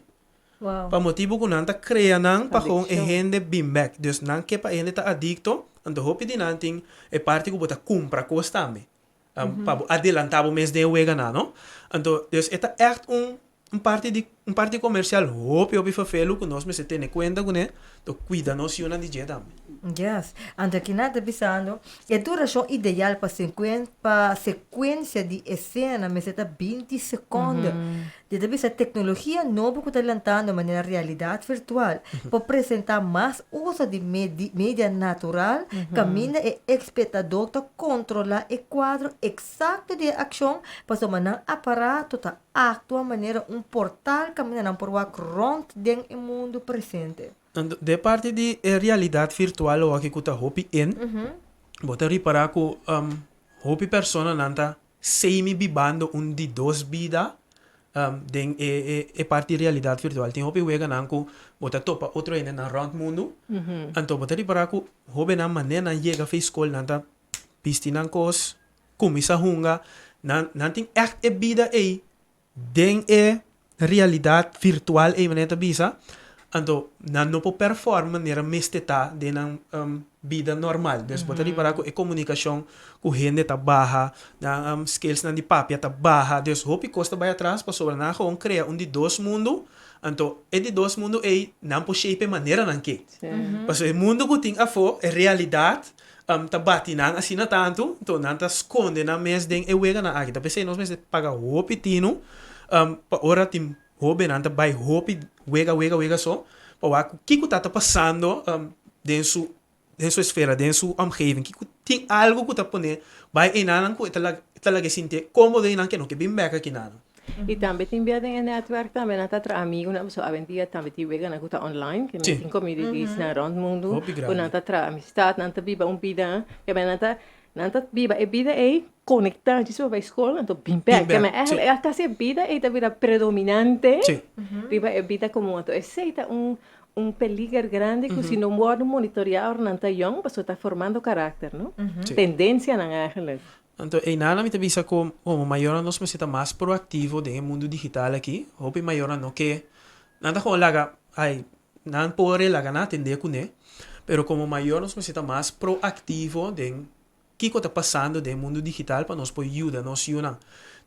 Pa motibu ku nan ta krea nan pa gewoon e hende bin bek. Dus nan ke pa e hende ta adikto, anto hopi di nan tin e parti ku bo ta kumpra kos tambe. Pa bo adelantá bo mes den e weganan, no? Anto, dus e ta ègt un un parti di un parti komersial hopi hopi ferfelu ku nos mester tene kuenta kuné to kuida nos yunan di dje tambe. Yes. Anto kina ta bisando e durashon ideal pa sekuen pa sekuensia di esena mester ta binti sekonde. Di ta bisa teknologia nobo ku ta lantando manera realidat virtual por presentá mas uso di media natural kaminda e ekspetador ta kontrolá e kuadro eksakto di e akshon pasobra nan aparato ta aktua manera un portal kaminda nan por wak rònt den e mundu presente. De parti di e realidat virtual awor ku ta hopi in, bo ta ripará ku hopi personanan ta Semi bibando un di dos bida den e e parti di realidat virtual. Tin hopi weganan ku bo ta topa otro hendenan rònt mundu, anto bo ta ripará ku hóbennan manera nan yega for e skol nan ta bisti nan kos, kuminsá hunga, nan nan tin ègt e bida ei Den e realidat virtual ei manera ta bisa, anto nan no por perform manera mester ta den nan bida normal. Dus bo ta ripará ku e komunikashon ku hende ta baha, nan skillsnan di papia ta baha. Dus hopi kos ta bai atras pasobra nan a gewoon krea un di dos mundu, anto e di dos mundu ei nan por shape e manera nan ke. Pasobra e mundu ku tin afó, e realidat, ta bati nan asina tantu, enton nan ta skonde nan mes den e weganan aki. Ta p'esei nos mester paga hopi tinu pa ora tin hóbennan ta bai hopi wega, wega, wega so, pa wak ku kiko ta ta pasando den su den su esfera, den su omgeving. Kiko tin algu ku ta pone bai einanan ku e ta e ta laga e sintié kómodo einan ke no ke bin bèk akinanan. I tambe tin bia den e netwerk tambe nan ta traha amigunan pasobra awendia tambe tin weganan ku ta online ke men tin communities-nan rònt mundu ku nan ta traha amistad nan ta biba un bida ke men nan ta nan ta biba e bida ei konektá djis pa bai skol anto bin bèk ke men ègel kasi e bida ei ta bira predominante riba e bida komun anto esei ta un. Un peliger grandi ku si no wòrdu monitoreá ora nan ta yòn, pasobra ta formando karakter, no? Tendensianan eigenlijk. Anto einan mi ta bisa ku komo mayornan nos mester ta mas proaktivo den e mundu digital aki. Hopi mayornan no ke, nan ta gewoon laga, ai, nan por e laga nan atendé kuné, pero komo mayor nos mester ta mas proaktivo den kiko ta pasando den e mundu digital pa nos por yuda nos yunan.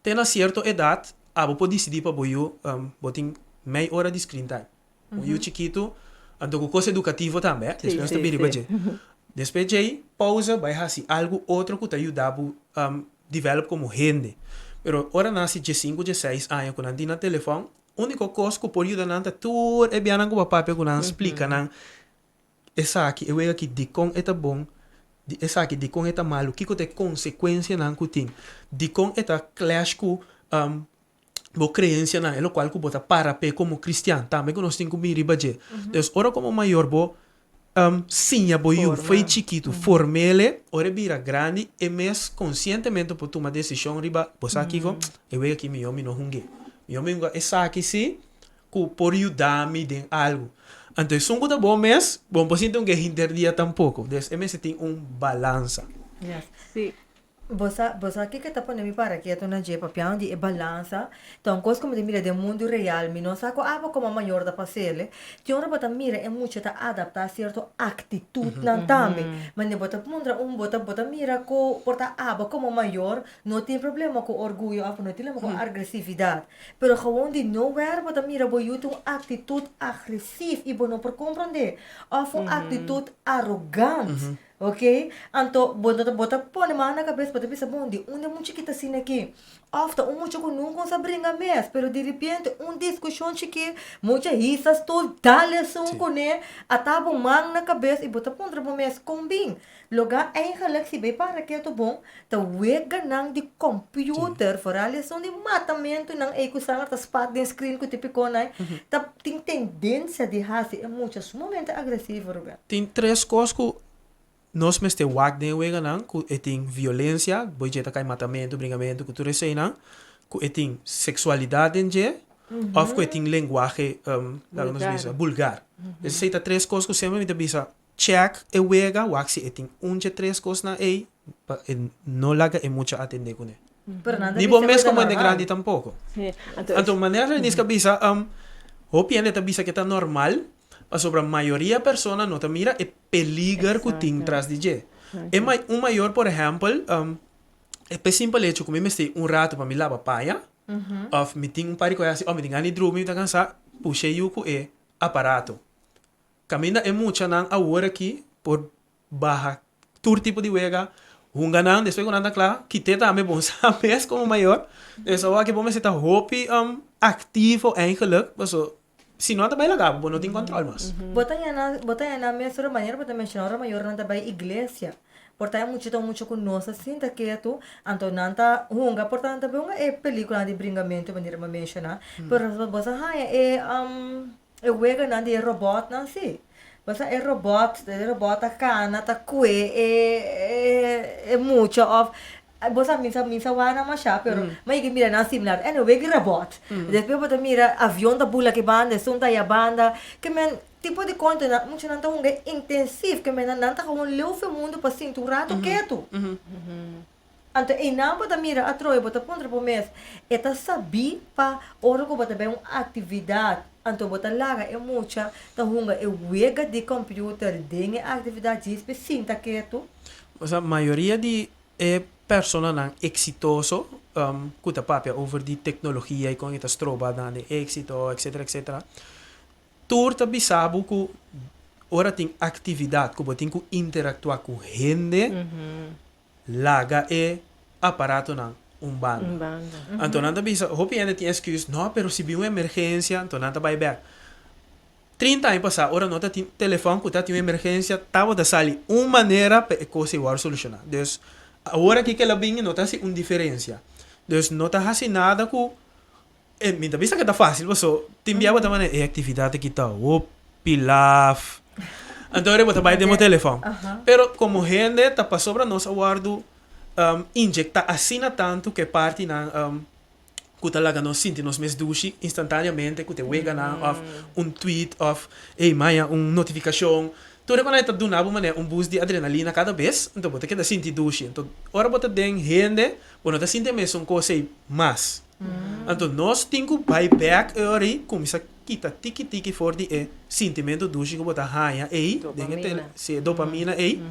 Te na sierto edat abo por disidí pa bo yu bo tin mei ora di screen time. Un yu chikitu, anto ku kos edukativo tambe, eh, despues nos ta bini riba dje. Despues djei, pausa, bai hasi algu otro ku ta yuda bo develop komo hende. Pero ora nan hasi diesinku, dieseis aña ku nan tin nan telefòn, úniko kos ku por yuda nan ta tur e bianan ku bo a papia ku nan, splika nan esaki, e wega aki dikon e ta bon, di esaki dikon e ta malu, kiko ta e konsekuensianan ku tin, dikon e ta clash ku bo creencianan, e locual cu bo ta para p'e como cristian, tambe cu nos tin cu bin riba dje. Entonces, ora como mayor bo siña bo yu fo'i chikitu, form'ele, ora e bira grandi, e mes conscientemente por tuma decision riba, bo sa kico, e wega aki mihor mi no hung'e. Mihor mi hunga esaki si cu por yuda mi den algo. Anto esun cu ta bo mes, bo no por sinti un ke hinter dia tampoco. Entonces, e mester tin un balansa. Sí. Bo sa, bo sa kiko ta pone mi para ketu na dje papiando di e balansa? Ta un kos ku mi ta mira den mundu real, mi no sa ku abo komo mayor ta pas'el. Tin ora bo ta mira e mucha ta adaptá sierto aktitutnan tambe. Mane bo ta puntra un, bo ta bo ta mira ku por ta abo komo mayor no tin problema ku orguyo òf no tin problema ku agresividat. Pero gewoon di nowhere bo ta mira bo yu tin un aktitut agresief i bo no por komprondé. Òf un aktitut arogant. Ok, anto bo no ta bo ta pone man na kabes bo ta bisa bon di unda e mucha ki ta asina aki? Òf ta un mucha ku nunka un sa bringa mes pero diripiente un diskushon chikí mucha hisa stul dal esun kuné ata bo man na kabes i bo ta puntra bo mes kon bin? Logá eigenlik si bay para ketu bon ta weganan di computer foral esun di matamentunan ei ku sanger ta spat den screen ku tipikonan ta tin tendensia di hasi e mucha sumamente agresivo Ruben. Tin tres kos ku nos mester wak den e weganan, ku e tin violensia, bo dje ta kai matamentu, bringamentu ku tur eseinan, ku e tin seksualidat den dje, òf ku e tin lenguahe, laga nos bisa, bulgar. Esei ta tres kos ku semper mi ta bisa, chèk e wega, wak si e tin un dje tres kosnan ei, pa e no laga e mucha atendé kuné. Pero nan ta Ni bo bisa mes ku ta komo hende normal. grandi tampoko. Sí, anto Anto manera Reniska bisa, hopi hende ta bisa ke ta normal, Pasobra mayoria persona no ta mira e peliger ku tin tras di dje. E ma un mayor por ehèmpel, e p'e simpel hecho ku mi mester un ratu pa mi laba paña, òf mi tin un par di kos hasi, òf mi tin gana di drumi, mi ta kansá, pusha e yu ku e aparato. Kaminda e muchanan awor aki por baha tur tipo di wega, hunga nan, despues ku nan ta kla, kit'é tambe bon sa mes komo mayor. Entonces awor aki bo mester ta hopi aktivo eigenlijk, paso si no ta bai laga bo, bo no tin kòntròl mas. Bo ta haña bo ta haña nan mes ora manera bo ta menshoná ora mayornan ta bai iglesia, por ta e mucha ta un mucha ku nos a sinta ketu, anto nan ta hunga, por ta nan ta bai hunga e pelíkulanan di bringamentu manera bo a menshoná, pero bo sa haña e E weganan di e robotnan si. Pasobra e robot, e robot ta kana, ta kue e e mucha of bo sa mi sa mi sa wak nan masha pero mi a yega mira nan similar. Anyway, wega robot. Despues bo ta mira avion ta bula aki banda, esun ta aya banda. Ke men tipo di kontonan muchanan ta hunga intensief, ke men nan ta gewoon leu fu e mundu pa sinti un rato ketu. Anto einan bo ta mira atrobe, bo ta puntra bo mes, e ta sabí pa ora ku bo ta bai un aktividat, anto bo ta laga e mucha ta hunga e wega di kòmpiuter den e aktividat djis p'e sinta ketu? Osea, mayoria di e personanan eksitoso ku ta papia over di teknologia i kon e ta stroba nan den éksito, etsetera, etsetera, tur ta bisa bo ku ora tin aktividat ku bo tin ku interaktuá ku hende, Laga e aparatonan un banda. Anto nan ta bisa, hopi hende tin excuse, no, pero si bin un emergencia, anto nan ta bai bek. Trinta aña pasá, ora no ta tin telefòn ku ta tin un emergencia, tabata sali un manera pa e kos ei wòrdu solushoná. Dus, awor aki ke el a bin no ta hasi un diferencia. Dus, no ta hasi nada ku E mi ta bisa ke ta fácil paso tin bia bo ta manda e actividad aki ta hopi laf. Anto bo ta bai den bo telefòn. Pero komo hende ta pasobra nos a wòrdu inyectá asina tantu ku e partinan. ku ta laga nos sinti nos mes dushi instantáneamente ku ta e weganan òf un tweet òf ey maya un notifikashon. Tur e kos ta duna bo manera un boost di adrenalina kada bes, anto bo ta keda sinti dushi. Anto ora bo ta den hende bo no ta sinti e mesun kos ey mas. Anto nos tin ku bai bèk e ora ey kuminsá kita tiki tiki for di e sintimentu dushi ku bo ta haña ey den e tele, si e dopamina ey,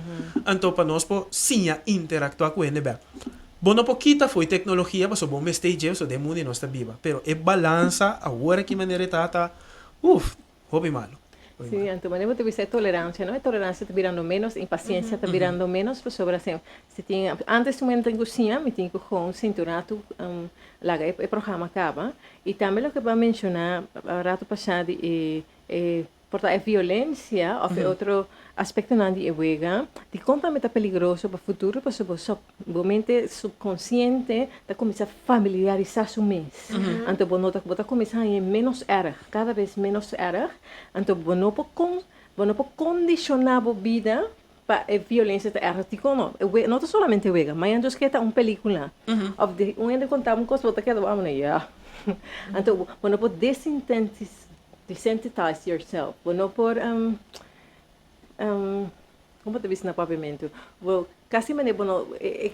anto pa nos por siña interaktuá ku hende bèk. Bo no por kita fo'i teknologia pasobra bo mester dje pasobra den mundu nos ta biba, pero e balansa awor aki manera e ta ta, uf, hopi malu. Sí, anto manera bo ta bisa e tolerancia, no? E tolerancia ta birando menos, e paciencia ta birando menos pasobra si si tin antes un hende tin cu siña mi tin cu gewoon sinti un ratu laga e programa caba y tambe loke bo a menciona rato pasa di e e Por ta e violencia of e otro aspectonan di e wega, dicon tambe ta peligroso pa futuro pasobra bo sub, bo mente subconsciente ta cuminsa familiarisa su mes. Anto bo no ta, bo ta cuminsa haña menos erg, cada bes menos erg, anto bo no por con, bo no por condiciona bo bida pa e violencia ta erg. Dicon no? E wega no ta solamente wega, mañana nos ke ta un pelicula of di un hende conta bo un cos bo ta keda bo amo ya. Anto bo no por desintentis. Desensitize yourself. Bo no por, kon bo ta bisa na papiamentu? Bo kasi manera bo no, e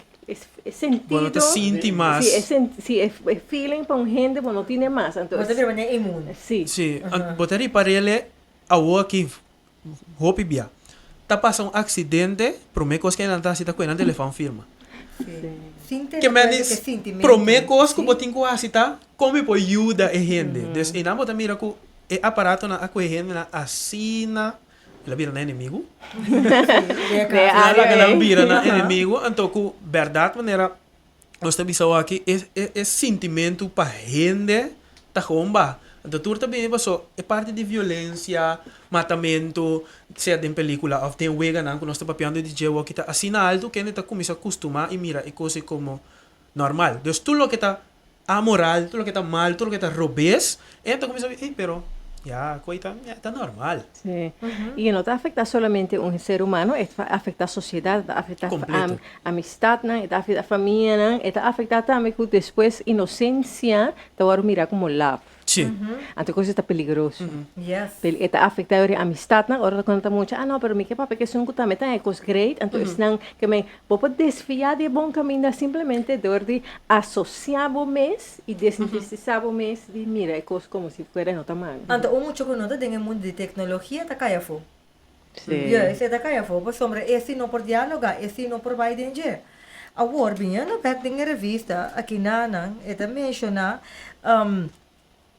sentido. Bo no ta sinti mas. Si, si, e feeling pa un hende bo no tine mas. Anto. Bo ta bira manera inmune. Si. Si, bo ta ripar'el awor aki hopi bia. Ta pasa un aksidente, promé kos ku nan ta hasi ta kue nan telefòn firma. Si. Ke men di promé kos ku bo tin ku hasi ta kon mi por yuda e hende. Dus einan bo ta mira ku e aparatonan a kue hendenan asina el a bira nan enemigu. El a laga nan bira nan enemigu anto ku bèrdat manera Nos ta bisa awor aki e e e sintimentu pa hende ta gewoon baha. Anto tur ta bini paso e parti di violencia, matamentu, sea den pelicula of den weganan cu nos ta papiando di dje awor-aki ta asina alto cu hende ta cuminsa custuma y mira e cos ey como normal. Dus tur loke ta amoral, tur loke ta mal, tur loke ta robes, e hende ta cuminsa bisa, ey pero ya cu ey ta ta normal. Sí. Y e no ta afecta solamente un ser humano, e ta afecta sociedad, e ta afecta Completo. amistadnan, e ta afecta famianan, e ta afecta tambe cu despues inocencia ta worde mira como laf. Sí. Anto cos ta peligroso. Yes. E ta afecta ora e amistadnan, ora cu nan ta mucha, ah no, pero mi ke papia cu esun cu tambe ta e cos great, anto esnan ke men, bo por desvia di e bon caminda simplemente door di asocia bo mes I desinteresá bo mes di mira e kos komo si fuera no ta malu. Anto un mucha ku no ta den e mundu di teknologia ta kai afó. Sí. Juist, e ta kai afó pasobra e si no por dialogá, e si no por bai den dje. Awor, biniendo bèk den e revista aki nanan, e ta menshoná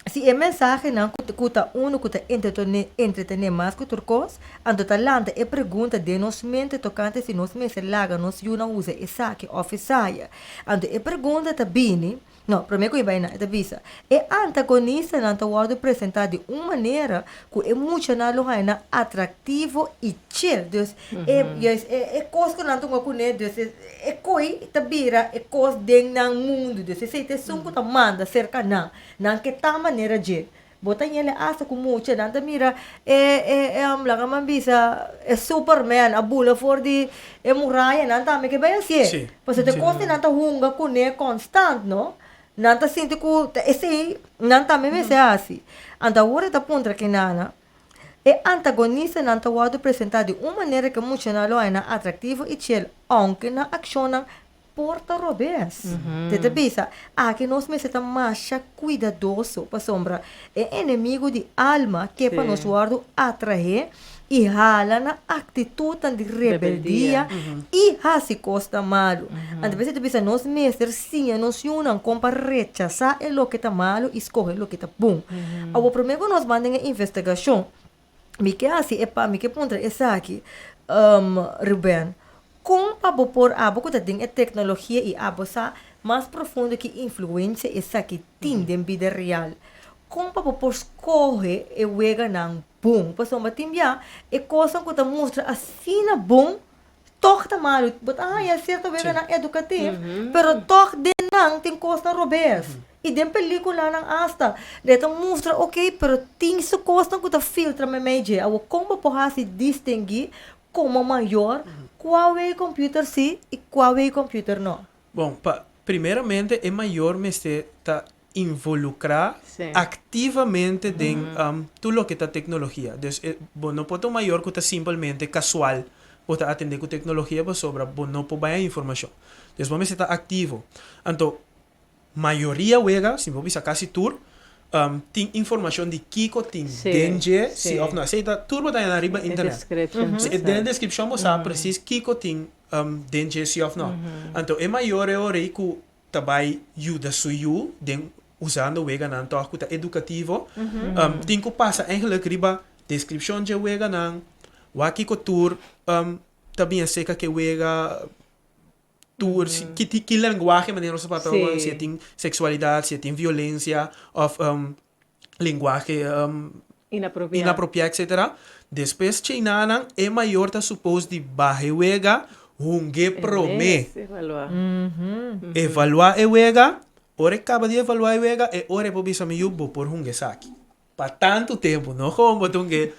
si e mensahenan ku ku ta unu ku ta entretené entretené mas ku tur kos, anto ta lanta e pregunta den nos mente tokante si nos mester laga nos yunan usa esaki òf esaya. Anto e pregunta ta bini, no, promé ku e bai na, e ta bisa, e antagonistanan ta wòrdu presentá di un manera ku e muchanan lo haña nan atraktivo i chill. Dus, e, juist, e, e kos ku nan ta hunga kuné, dus e, e koi ta bira e kos den nan mundu. Dus esei ta esun ku ta manda serka nan. Nan ke ta manera dje. Bo ta yele asta ku mucha nan ta mira e e laga man bisa e superman a bula for di e muraya nan tambe ke bai hasié. Sí. Pasobra te kos di nan ta hunga kuné konstant no. Nan ta sinti ku ta esei nan tambe mester hasi. Anto awor e ta puntra kinana e antagonistanan ta wòrdu presentá di un manera ku e muchanan lo haña nan atraktivo i chel ounke nan akshonnan Por ta robes. Te ta bisa, aki nos mester ta masha kuidadoso, pasobra e enemigu di alma ke pa nos wòrdu atraé i hala na aktitutnan di rebeldia i hasi kosnan malu. Anto p'esei ta bisa nos mester siña nos yunan kon pa rechasá e loke ta malu i skohe loke ta bon. Awor promé ku nos ban den e investigashon, Mi ke hasi e pa, mi ke puntra esaki, Ruben, kon pa bo por abo ku ta den e teknologia i abo sa mas profundo ki influensia esaki tin den bida real, kon pa bo por skohe e weganan bon? Pasobra tin bia e kosnan ku ta mustra asina bon Tog ta malu. Bo ta haña sierto weganan educativ, pero tog den nan tin kosnan robes. I den peliculanan asta e ta mustra ok, pero tin su kosnan ku ta filtra meimei dje. Awor kon bo por hasi distinguí komo mayor kua wei computer si i kua wei computer no? Bon, pa primeramente e mayor mester ta. involukrá aktivamente den tur loke ta teknologia. Dus e bo no por ta un mayor ku ta simpelmente kasual bo ta atendé ku teknologia pasobra bo no por bai a informashon. Dus bo mester ta aktivo. Anto mayoria wega, si bo bisa kasi tur, tin informashon di kiko tin den dje, si òf no. Esei ta tur bo ta haña riba internet. Den e deskripshon bo sa presis kiko tin den dje, si òf no. Anto e mayor e ora ei ku ta bai yuda su yu den usando weganan tòg ku ta edukativo, tin ku pasa eigenlijk riba deskripshon dje weganan, wak kiko tur ta bin aserka ku e wega, tur si ki ki lenguahe manera nos ta papia awor si e tin seksualidat, si e tin violensia òf lenguahe inapropiá etcetera. Despues chinanan e mayor ta supos di baha e wega hung'é promé. Evaluá e wega, ora e kaba di evaluá e wega e ora e por bisa mi yu bo por hunga esaki. Pa tantu tempu, no gewoon bo ta hung'é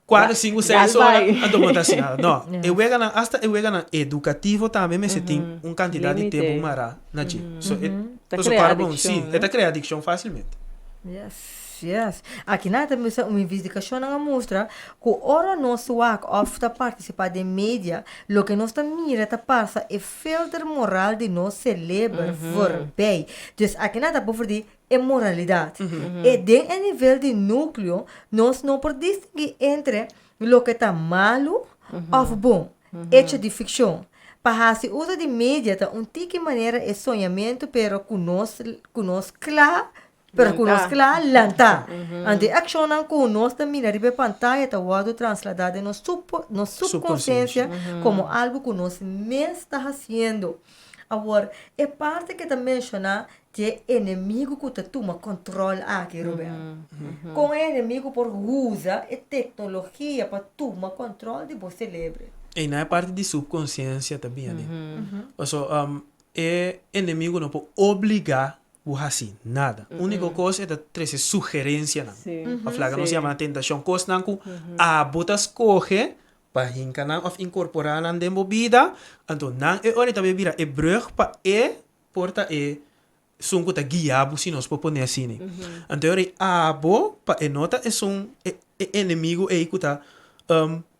kuater, sinku, seis ora anto bo ta hasi nada. No, e weganan, asta e weganan edukativo tambe mester tin un kantidat di tempu mará na dje. So e Ta paso krea kòrda bon, si, adikshon, e ta krea adikshon fásilmente. Yes, yes. Aki nan ta mester un investigashonnan a mustra ku ora nos wak òf ta partisipá den media, loke nos ta mira ta pasa e filter moral di nos seleber voorbij. Dus aki nan ta boven di e moralidad. E den e nivel di nucleo nos no por distingui entre loke ta malu of bon, hecho di ficcion. Pa haci uso di media ta un tiki manera e soñamento pero cu nos cu nos cla pero cu nos cla lanta. Anto e accionnan cu nos ta mira riba e pantaya ta wordo traslada den nos nos subconsciencia como algo cu nos mes ta haciendo. Awor, e parti ke ta menshoná dje enemigu ku ta tuma kòntròl aki, Ruben. Kon e enemigu por usa e teknologia pa tuma kòntròl di bo selebre? Ei na e parti di subkonsiensia ta bini. Paso e enemigu no por obligá bo hasi nada. Úniko kos e ta trese sugerensianan. Òf laga nos yama tentashon. Kosnan ku abo ta skohe Pa hinka nan òf inkorporá nan den bo bida, anto nan e ora ta bay bira e brùg pa e por ta e esun ku ta guia bo si nos por pone asina. Anto e ora ei abo pa e no ta esun e e enemigu ei ku ta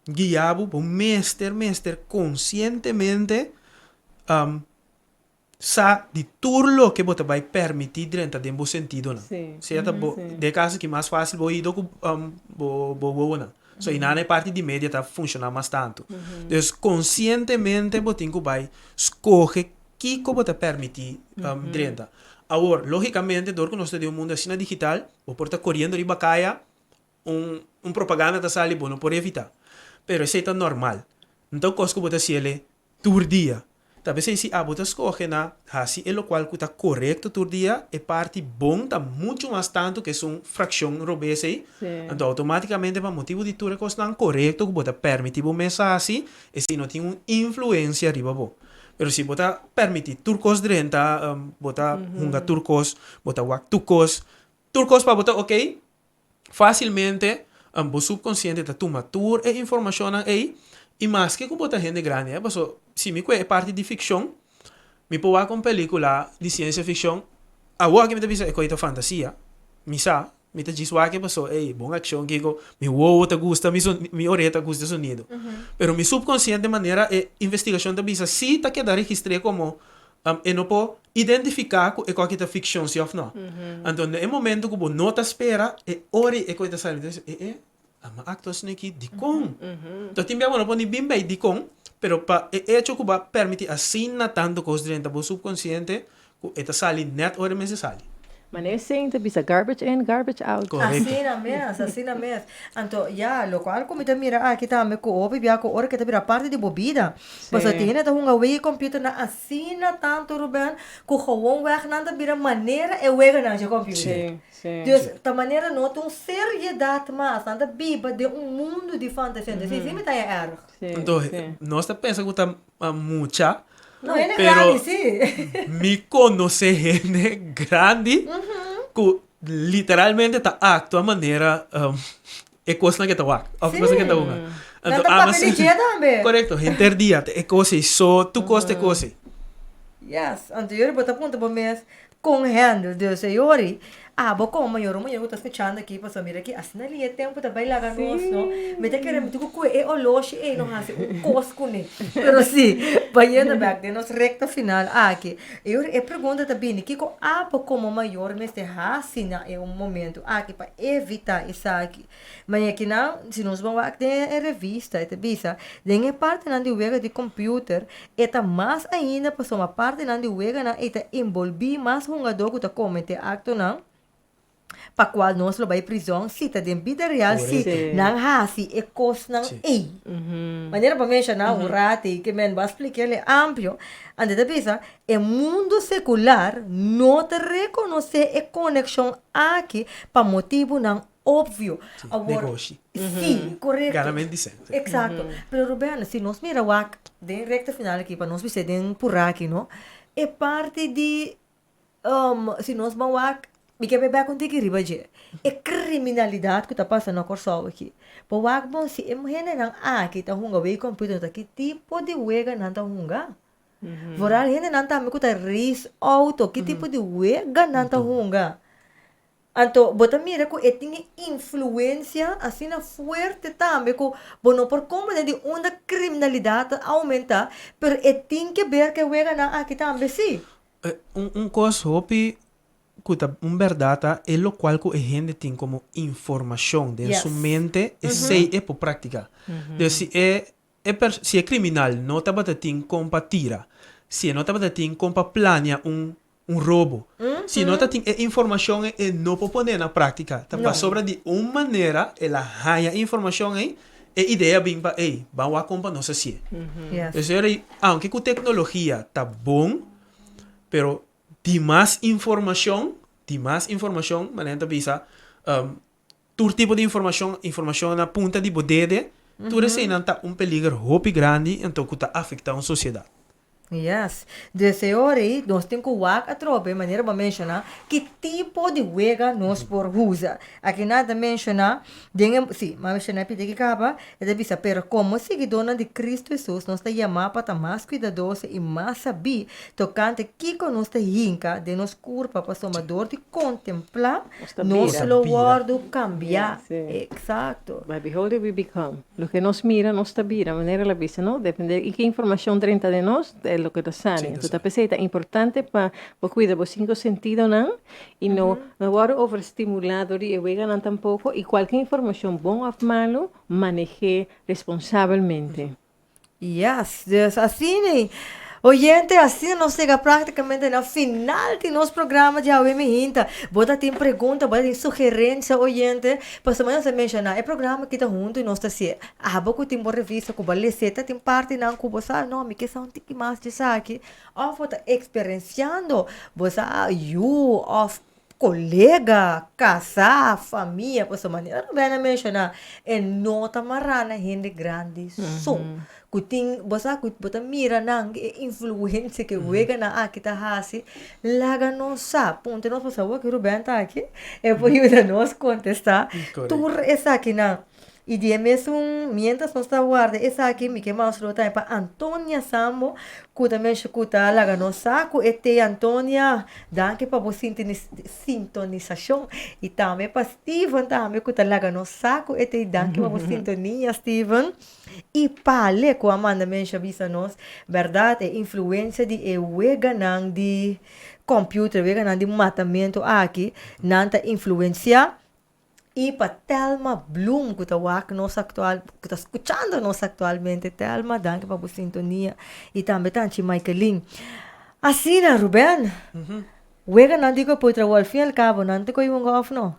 guia bo, bo mester mester konsientemente Sa di tur loke bo ta bai permití drenta den bo sentidonan. Sea ta bo, den e kaso aki mas fásil bo oido ku bo bo wowonan. So einan e parti di media ta funshoná mas tantu. Dus konsientemente bo tin ku bai skohe kiko bo ta permití drenta. Awor, lógikamente dor ku nos ta den un mundu asina digital, bo por ta koriendo riba kaya, un un propaganda ta sali bo no por evitá. Pero esei ta normal. No ta un kos ku bo ta hasiel Tur dia. Ta p'esei si abo ta skohe na hasi e lokual ku ta korekto tur dia, e parti bon ta muchu mas tantu ku esun frakshon robes ei. Anto outomátikamente pa motibu di tur e kosnan korekto ku bo ta pèrmití bo mes hasi, esei no tin un influensia riba bo. Pero si bo ta pèrmití tur kos drenta, bo ta hunga tur kos, bo ta wak tur kos, tur kos pa bo ta okey, Fásilmente bo subkonsiente ta tuma tur e informashonnan ei i maske ku bo ta hende grandi eh paso si mi kue e parti di fikshon mi por wak un pelikula di siensia fikshon awor aki mi ta bisa e koi ta fantasia mi sa mi ta djis wak e paso ey bon akshon kiko mi wowo ta gusta mi mi oreha ta gusta e sonido pero mi subkonsiente manera e investigashon ta bisa si ta keda registr'é komo E no por identifiká ku e koki ta fikshon si òf nò. Anto na e momento ku bo no ta spera, e ora ei e koki ta sali, bo ta bisa, e e, a mi a aktua asina aki, dikon? Enton tin bia bo no por ni bin bei dikon, pero pa e echo ku bo a permití asina tantu kos drenta bo subkonsiente, ku e ta sali nèt ora e mester sali. Manera esei ta bisa garbage in, garbage out. Korekto. Asina mes, asina mes. Anto, ya, lokual ku mi ta mira aki tambe ku hopi bia ku ora ke ta bira parti di bo bida. Pasobra tin hende ta hunga wega computer nan asina tantu, Ruben, ku gewonweg nan ta bira manera e weganan dje computer. Sí, sí. Dus ta manera no ta un seriedat mas, nan ta biba den un mundu di fantasia. Entonces esei mi ta haña erg. Sí, Anto, sí. nos ta pensa ku ta mucha, No, hende Pero grandi sí. mi konosé hende grandi ku literalmente ta aktua manera e kosnan ke ta wak òf e kosnan ke ta hunga. Nan ta papia di dje tambe. Korekto, henter dia ta e kos ei so, tur kos ta e kos ei. Yes, anto yori bo ta puntra bo mes. Kon handle dus e yori abo komo mayor un mayor ku ta skuchando aki pasobra mira aki asina li e tempu ta bai laga nos no mi ta kere mi tin ku kue e oloshi ei no hasi un kos kuné pero si bayendo bek den nos rekta final aki e yori e pregunta ta bini kiko abo komo mayor mester hasi na e un momento aki pa evita esaki. Maña kinan, si nos ban wak den e revista, e ta bisa, den e partinan di wega di computer, e ta mas ainda pasobra partinan di weganan ei ta enbolbí mas hungadó ku ta kometé aktonan pa kual nos lo bai prizòn si ta den bida real si nan hasi e kosnan ei. Manera bo a menshoná un rat ei ke men bo a spliká el amplio, anto e ta bisa, e mundu sekular no ta rekonosé e konekshon aki pa motibunan Obvio. Sí, Awor, negoshi. Sí, korekto. Ganament di sèn, sí. Eksakto. Pero Ruben, si nos mira wak den rekta final aki, pa nos bis'é den purá aki, no? E parti di, si nos ban wak, mi ke bai bèk un tiki riba dje. E kriminalidat ku ta pasa na Kòrsou aki. Bo wak bon, si e hendenan aki ta hunga wega computer, ta ki tipo di wega nan ta hunga? Vooral hendenan tambe ku ta race auto, ki tipo di wega nan ta hunga? Anto bo ta mira ku e tin e influensia asina fuerte tambe ku bo no por komprende di unda kriminalidat ta oumentá, pero e tin ke ber ku e weganan aki tambe sí. Un un kos hopi ku ta un bèrdat ta e lokual ku e hende tin komo informashon den su mente esei e por praktiká. Dus si e E pers si e kriminal no tabata tin kon pa tira, si e no tabata tin kon pa plania un un robo, si e no ta tin e informashon ei e no por pone na práktika. Ta pasobra di un manera el a haña e informashon ei, e idea bin pa ei, ban wak kon pa nos hasié. Yes. Esei ora ei, aunke ku teknologia ta bon, pero di mas informashon, di mas informashon, manera nan ta bisa, Tur tipo di informacion, informacion na punta di bo dede, tur eseinan ta un peliger hopi grandi anto cu ta afecta un sociedad. Yes. Dus e ora ei nos tin cu wak atrobe, manera bo a menciona, ki tipo di wega nos por usa. Aki nan ta menciona den e, si, mi a menciona e pidi aki caba, e ta bisa, pero como siguidornan di Cristo Jesus nos ta yama pa ta mas cuidadoso i mas sabí tocante kico nos ta hinca den nos curpa pasobra dor di contemplá Nos Nos lo wòrdu kambiá. Eksakto. By beholding we become. Loke nos mira, nos ta bira. Manera el a bisa, no? Depende di ki informashon drenta den nos, ta e loke ta sali. Anto ta p'esei ta importante pa bo kuida bo sinku sentidonan i no no wòrdu overstimulá dor di e weganan tampoko i kualke informashon bon òf malu, maneh'é responsabelmente. Yes, dus asina oyente, asina nos llega prácticamente na final di nos programa di awe mi hinta. Bo ta tin pregunta, bo ta tin sugerencia oyente, pasobra nos a menciona e programa aki ta hunto y nos ta hacié. Abo cu tin bo revista cu bo a lese ta tin partinan cu bo sa, no, mi ke sa un tiki mas di esaki, of bo ta experienciando, bo sa yu of Kolega, kasá, famia, pasobra manera Rubén a menshoná, e no ta mará na hende grandi so. Ku tin, bo sa ku bo ta mira nan e influensia ku e weganan aki ta hasi, laga nos sa. Puntra nos pasobra awor ku Rubén ta aki, e por yuda nos kontestá tur esakinan. I di e mesun, mientras nos ta warda esaki, mi ke manda un saludo tambe pa Antonia Sambo, ku ta mensha ku ta laga nos sa ku e te Antonia, danki pa bo sintonisashon. I tambe pa Steven tambe ku ta laga nos sa ku e te, danki pa bo sintonia Steven. I Pale ku a manda mensha bisa nos, bèrdat e influensia di e weganan di computer, weganan di matamentu aki, nan ta influensia. I pa Thelma Bloem ku ta wak nos aktual, ku ta skuchando nos aktualmente. Thelma, danki pa bo sintonia. I tambe tanchi Michaelin. Asina, Ruben, weganan di ku e por trabou al fin i al kabo nan ta kohe hunga òf no?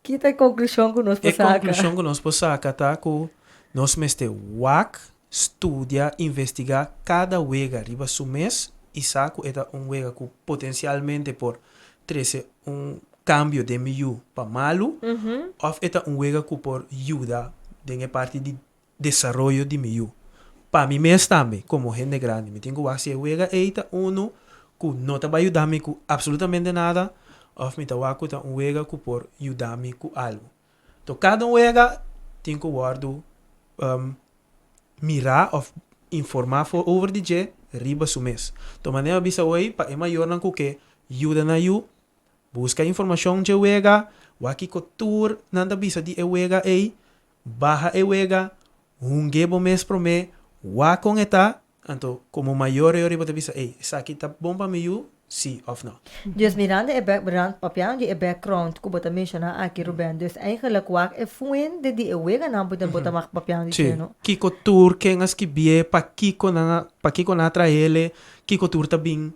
Ki ta e konklushon ku nos por E saka? konklushon ku nos por saka ta ku nos mester wak, studia, investigá kada wega riba su mes i sa ku e ta un wega ku potensialmente por trese un kambio den mi yu pa malu òf e ta un wega ku por yuda den e parti di desaroyo di mi yu. Pa mi mes tambe, komo hende grandi, mi tin ku wak si e wega ei ta unu ku no ta bai yuda mi ku apsolutamente nada òf mi ta wak ku ta un wega ku por yuda mi ku algu. To kada un wega tin ku wòrdu mirá òf. informá for over di dje riba su mes. To manera mi a bisa hoy pa e mayornan ku ke yuda nan yu, buska informashon dje wega, wak kiko tur nan ta bisa di e wega ei, baha e wega, hung'é bo mes promé, wak kon e ta, Anto, komo mayor e ora bo ta bisa, Ey, esaki ta bon pa mi yu, sí òf nò? Dus mirando e background, papiando di e background ku bo ta menshoná aki, Ruben, dus eigenlijk wak e fuente di e weganan bo ta bo ta mag papiando di Sí. dje, no? Kiko tur, ken a skibié, pakiko nan a, pakiko nan a trael'e, kiko tur ta bin,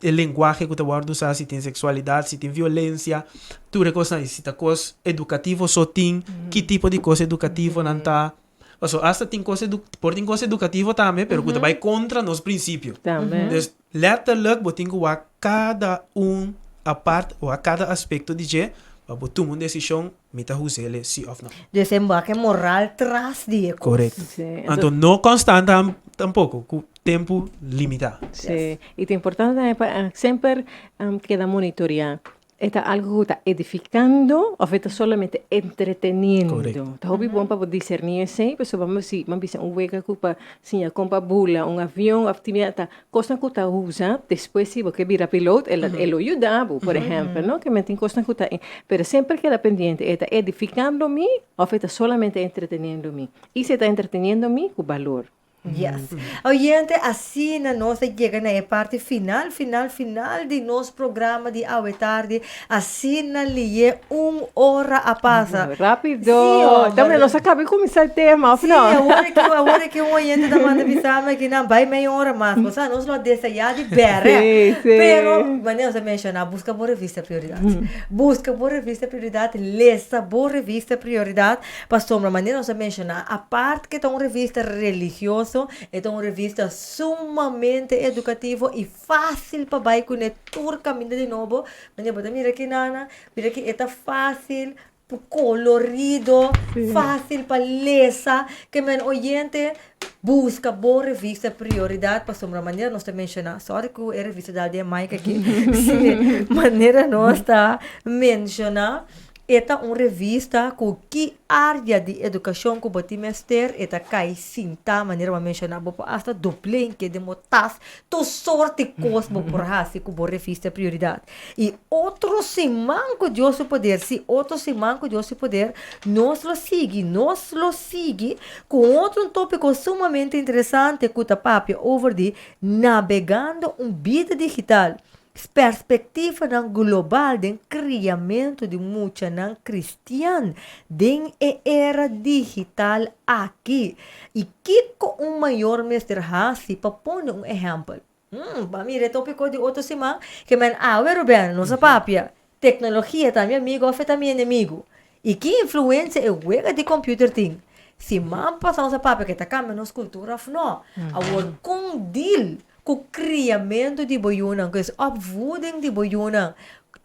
e lenguahe ku ta wòrdu usá, si tin seksualidat, si tin violensia, tur e kosnan ei. Si ta kos edukativo so tin, ki tipo di kos edukativo nan ta. Paso hasta tin kos edu por tin kos edukativo tambe pero ku ta bai kontra nos prinsipio. Tambe. Dus letterlijk bo tin ku wak kada un apart wak kada aspekto di dje pa bo tuma un desishon mi ta hus'ele si òf no. Dus e wak e moral tras di e kos. Korekto. Sí. Anto no konstant tampoko ku tempu limitá. Sí. I ta importante tambe pa semper keda monitoreá E ta algu ku ta edifikando òf e ta solamente entreteniendo? Korekto. Ta hopi bon pa bo diserní esei, pasobra bo si bo bisa un wega ku pa siña kon pa bula un avion òf tin bia ta kosnan ku ta usa despues si bo ke bira pilot e e lo yuda bo por ehèmpel no ke men tin kosnan ku ta pero semper keda pendiente e ta edifikando mi òf e ta solamente entreteniendo mi i si e ta entreteniendo mi ku balor. Yes. Oyente, asina nos a yega na e parti final, final, final di nos programa di awe tardi. Asina liye un ora a pasa. Rápido. Sí, homber. Tambe nos a caba di cuminsa e tema, of Sí, no? awor aki, awor aki un oyente ta manda bisa mi aki nan bai meia ora mas. Bo sa, nos lo a desaya di bere. Sí, sí. Pero, manera nos a menciona, busca bo revista Prioridad. Busca bo revista Prioridad, lesa bo revista Prioridad. Pasobra manera nos a menshoná, apart ke ta un revista religioso, e ta un revista sumamente edukativo i fásil pa bai kuné tur kaminda di nobo. Manera bo ta mira aki nana, mira aki e ta fásil, kolorido, fásil pa lesa. Ke men oyente buska bo revista Prioridat pasobra manera nos ta menshoná, sòri ku e revista dal den mic aki, sí, manera nos ta menshoná. E ta un revista ku ki área di edukashon ku bo tin mester, e ta kai sintá manera bo a menshoná. Bo por asta duplenke den bo tas, tur sort di kos bo por hasi ku bo revista Prioridat. I otro siman ku Dios su poder, sí, otro siman ku Dios su poder, nos lo sigui, nos lo sigui ku un otro tópiko sumamente interesante ku ta papia over di nabegando un bida digital. Perspektivanan global den kriamentu di muchanan kristian den e era digital aki i kiko un mayor mester hasi pa pone un ehèmpel. Hmm, ba mira e tópiko di otro siman ke men awe Ruben, nos a papia, teknologia ta mi amigu òf e ta mi enemigu? I ki influensia e wega di kòmpiuter tin? Siman pasá nos a papia ke ta kambia nos kultura òf nò. Awor kon deal Ku kriamentu di bo yunan, ku es opvoeding di bo yunan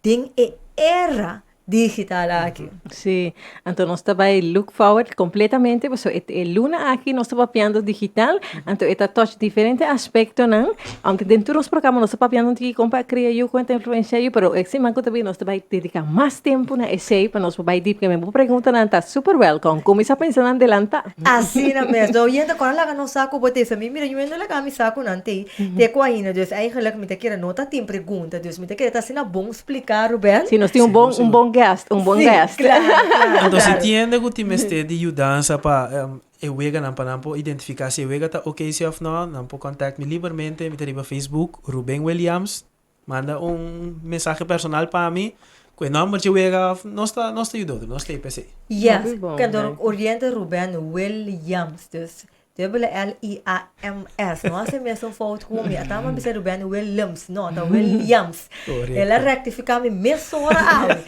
den e era digital aki. Sí, anto nos ta bai look forward completamente, pasobra e e luna aki nos ta papiando digital, anto e ta touch diferente aspectonan, aunke den tur nos programa nos ta papiando un tiki kon pa kria yu, kon ta influencia yu, pero e siman ku ta bini nos ta bai dedica mas tempo na esei pa nos por bai diep, kende bo preguntanan ta super welcome, kuminsa pensa nan delanta. Asina mes. Do oyente kor a laga nos sa ku bo ta mi mira yu no laga mi sa ku nan tei te ku ainda dus eigenlijk mi ta kere no ta tin pregunta dus mi ta kere ta asina bon splika Ruben. Si nos tin un bon un bon guest un bon guest. Claro, claro, Anto si claro. tin hende ku tin mester di yudansa pa e weganan pa nan por identifiká si e wega ta oké si òf nò nan por contact mi libermente mi ta riba Facebook Ruben Williams Manda un mensahe personal pa mi ku e nòmber dje wega òf nos ta nos ta yuda otro, nos ta ei p'esei. Yes, Hopi bon, kende right. Oriente Ruben Williams, dus dubbele L I A M S. No hasi mesun fout ku mi. Ata mi a bisa Ruben Willems, no, ta Williams. Korekto. El a rektifiká mi mesora awe.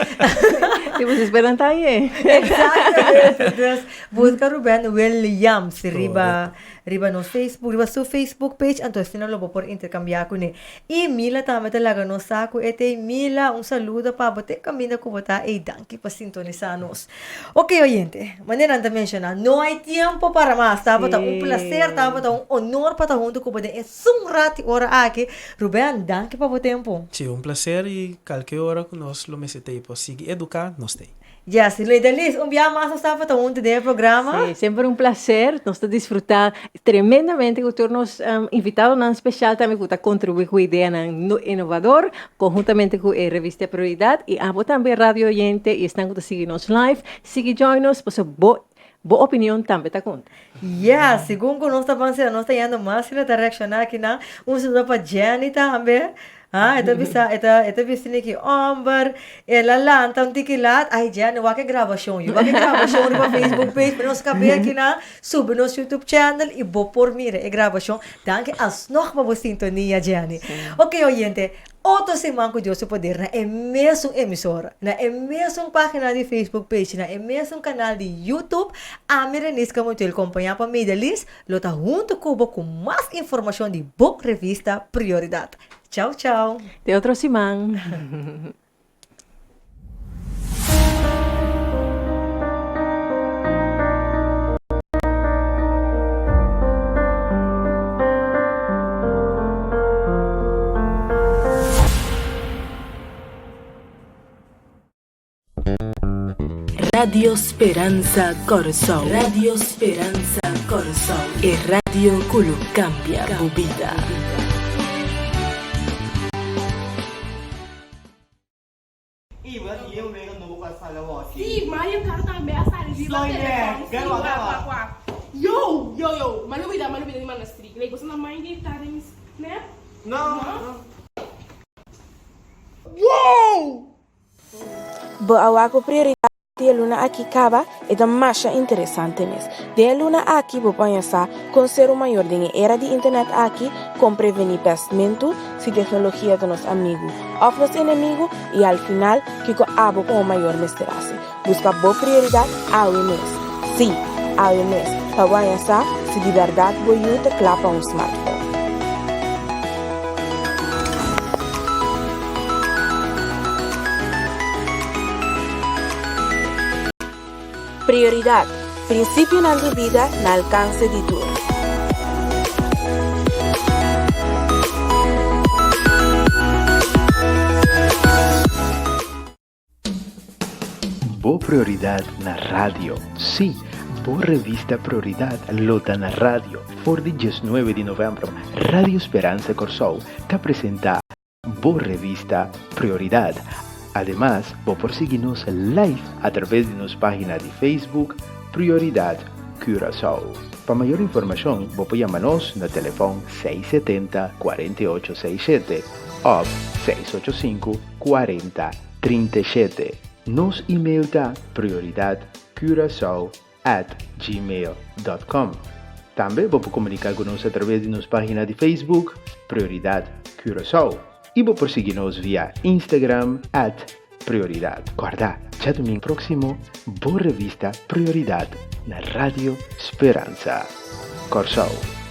Si bo esperan ta aye. Exactamente. Dus buska Ruben Williams riba riba nos Facebook, riba su Facebook page, anto asina lo bo por interkambiá kuné. I Mila tambe ta laga nos sa ku e t'ei. Mila, un saludo pa bo te kaminda ku bo ta ei. Danki pa sintonisá nos. Oke oyente, manera nan ta menshoná, no hay tiempo para mas. Tabata un plaser, tabata un honor pa ta huntu ku bo den e sun rat i ora aki. Ruben, danki pa bo tempu. Sí, un plaser i kalke ora ku nos lo mester t'ei pa sigui eduká, nos t'ei. Yes, Lady un bia mas nos tabata huntu den e programa. Sí, semper un placer. Nos ta disfruta tremendamente cu tur nos um, invitadonan special tambe cu ta contribui cu ideanan no innovador, conjuntamente cu e revista Prioridad y abo tambe radio oyente y esnan cu ta sigui nos live, sigui join nos pasobra bo bo opinion tambe ta conta. Yes, segun cu nos ta avansa nos ta yendo mas y nos ta reacciona akinan. Un saludo pa Jenny tambe. Ah, e ta bisa, e ta, e ta bisti ni ki homber. El a lanta un tiki laat. Ay, Jenny, wak e grabacion, yu. Wak e grabacion riba Facebook page. Pa nos kab'é akinan, subi nos YouTube channel y bo por mira e grabacion. Danki alsnog pa bo sintonia, Jenny. Ok, oyente, otro siman cu Dios su poder na e mesun emisora, na e mesun pagina di Facebook page, na e mesun canal di YouTube, ami Renisca Montiel compaña pa Medelis lo ta hunto cu bo cu mas informacion di bo revista Prioridad. Chao chao. Te otro siman. Radio Speransa Kòrsou. Radio Speransa Kòrsou. E radio ku lo kambia bo bida. Sí, Mario Kart tambe a sali riba telefòn. Sí, wak, wak, wak. Yo, yo, yo, m'a lubida, m'a lubida di manda strik. Like, boso no mind di ta den mi snap? No? Wow! Bo a wak ku prioridat di e luna aki kaba? E ta masha interesante mes. Den e luna aki bo por haña sa kon ser un mayor den e era di internet aki, kon prevení pèstmentu, si teknologia ta nos amigu òf nos enemigu i al final kiko abo komo mayor mester hasi. Buska bo prioridat awe mes. Sí, awe mes, pa bo haña sa si di bèrdat bo yu ta kla pa un smartphone. Prioridad, Prinsipionan di bida na alkanse di tur. Bo Prioridad na radio. Sí, bo revista Prioridad lo ta na radio. For di diesnuebe di novèmber, Radio Speransa Kòrsou ta presentá bo revista Prioridad. Ademas, bo por sigui nos live a traves di nos página di Facebook Prioridad Curaçao. Pa mayor informashon, bo por yama nos na telefòn 670 48 67 òf 685 40 37. Nos email ta prioridadcuracao at gmail dot com. Tambe bo por komuniká ku nos atraves di nos página di Facebook Prioridad Curaçao i bo por sigui nos via Instagram at Prioridad. Kòrda, djadumingu próksimo bo revista Prioridad na Radio Speransa Kòrsou.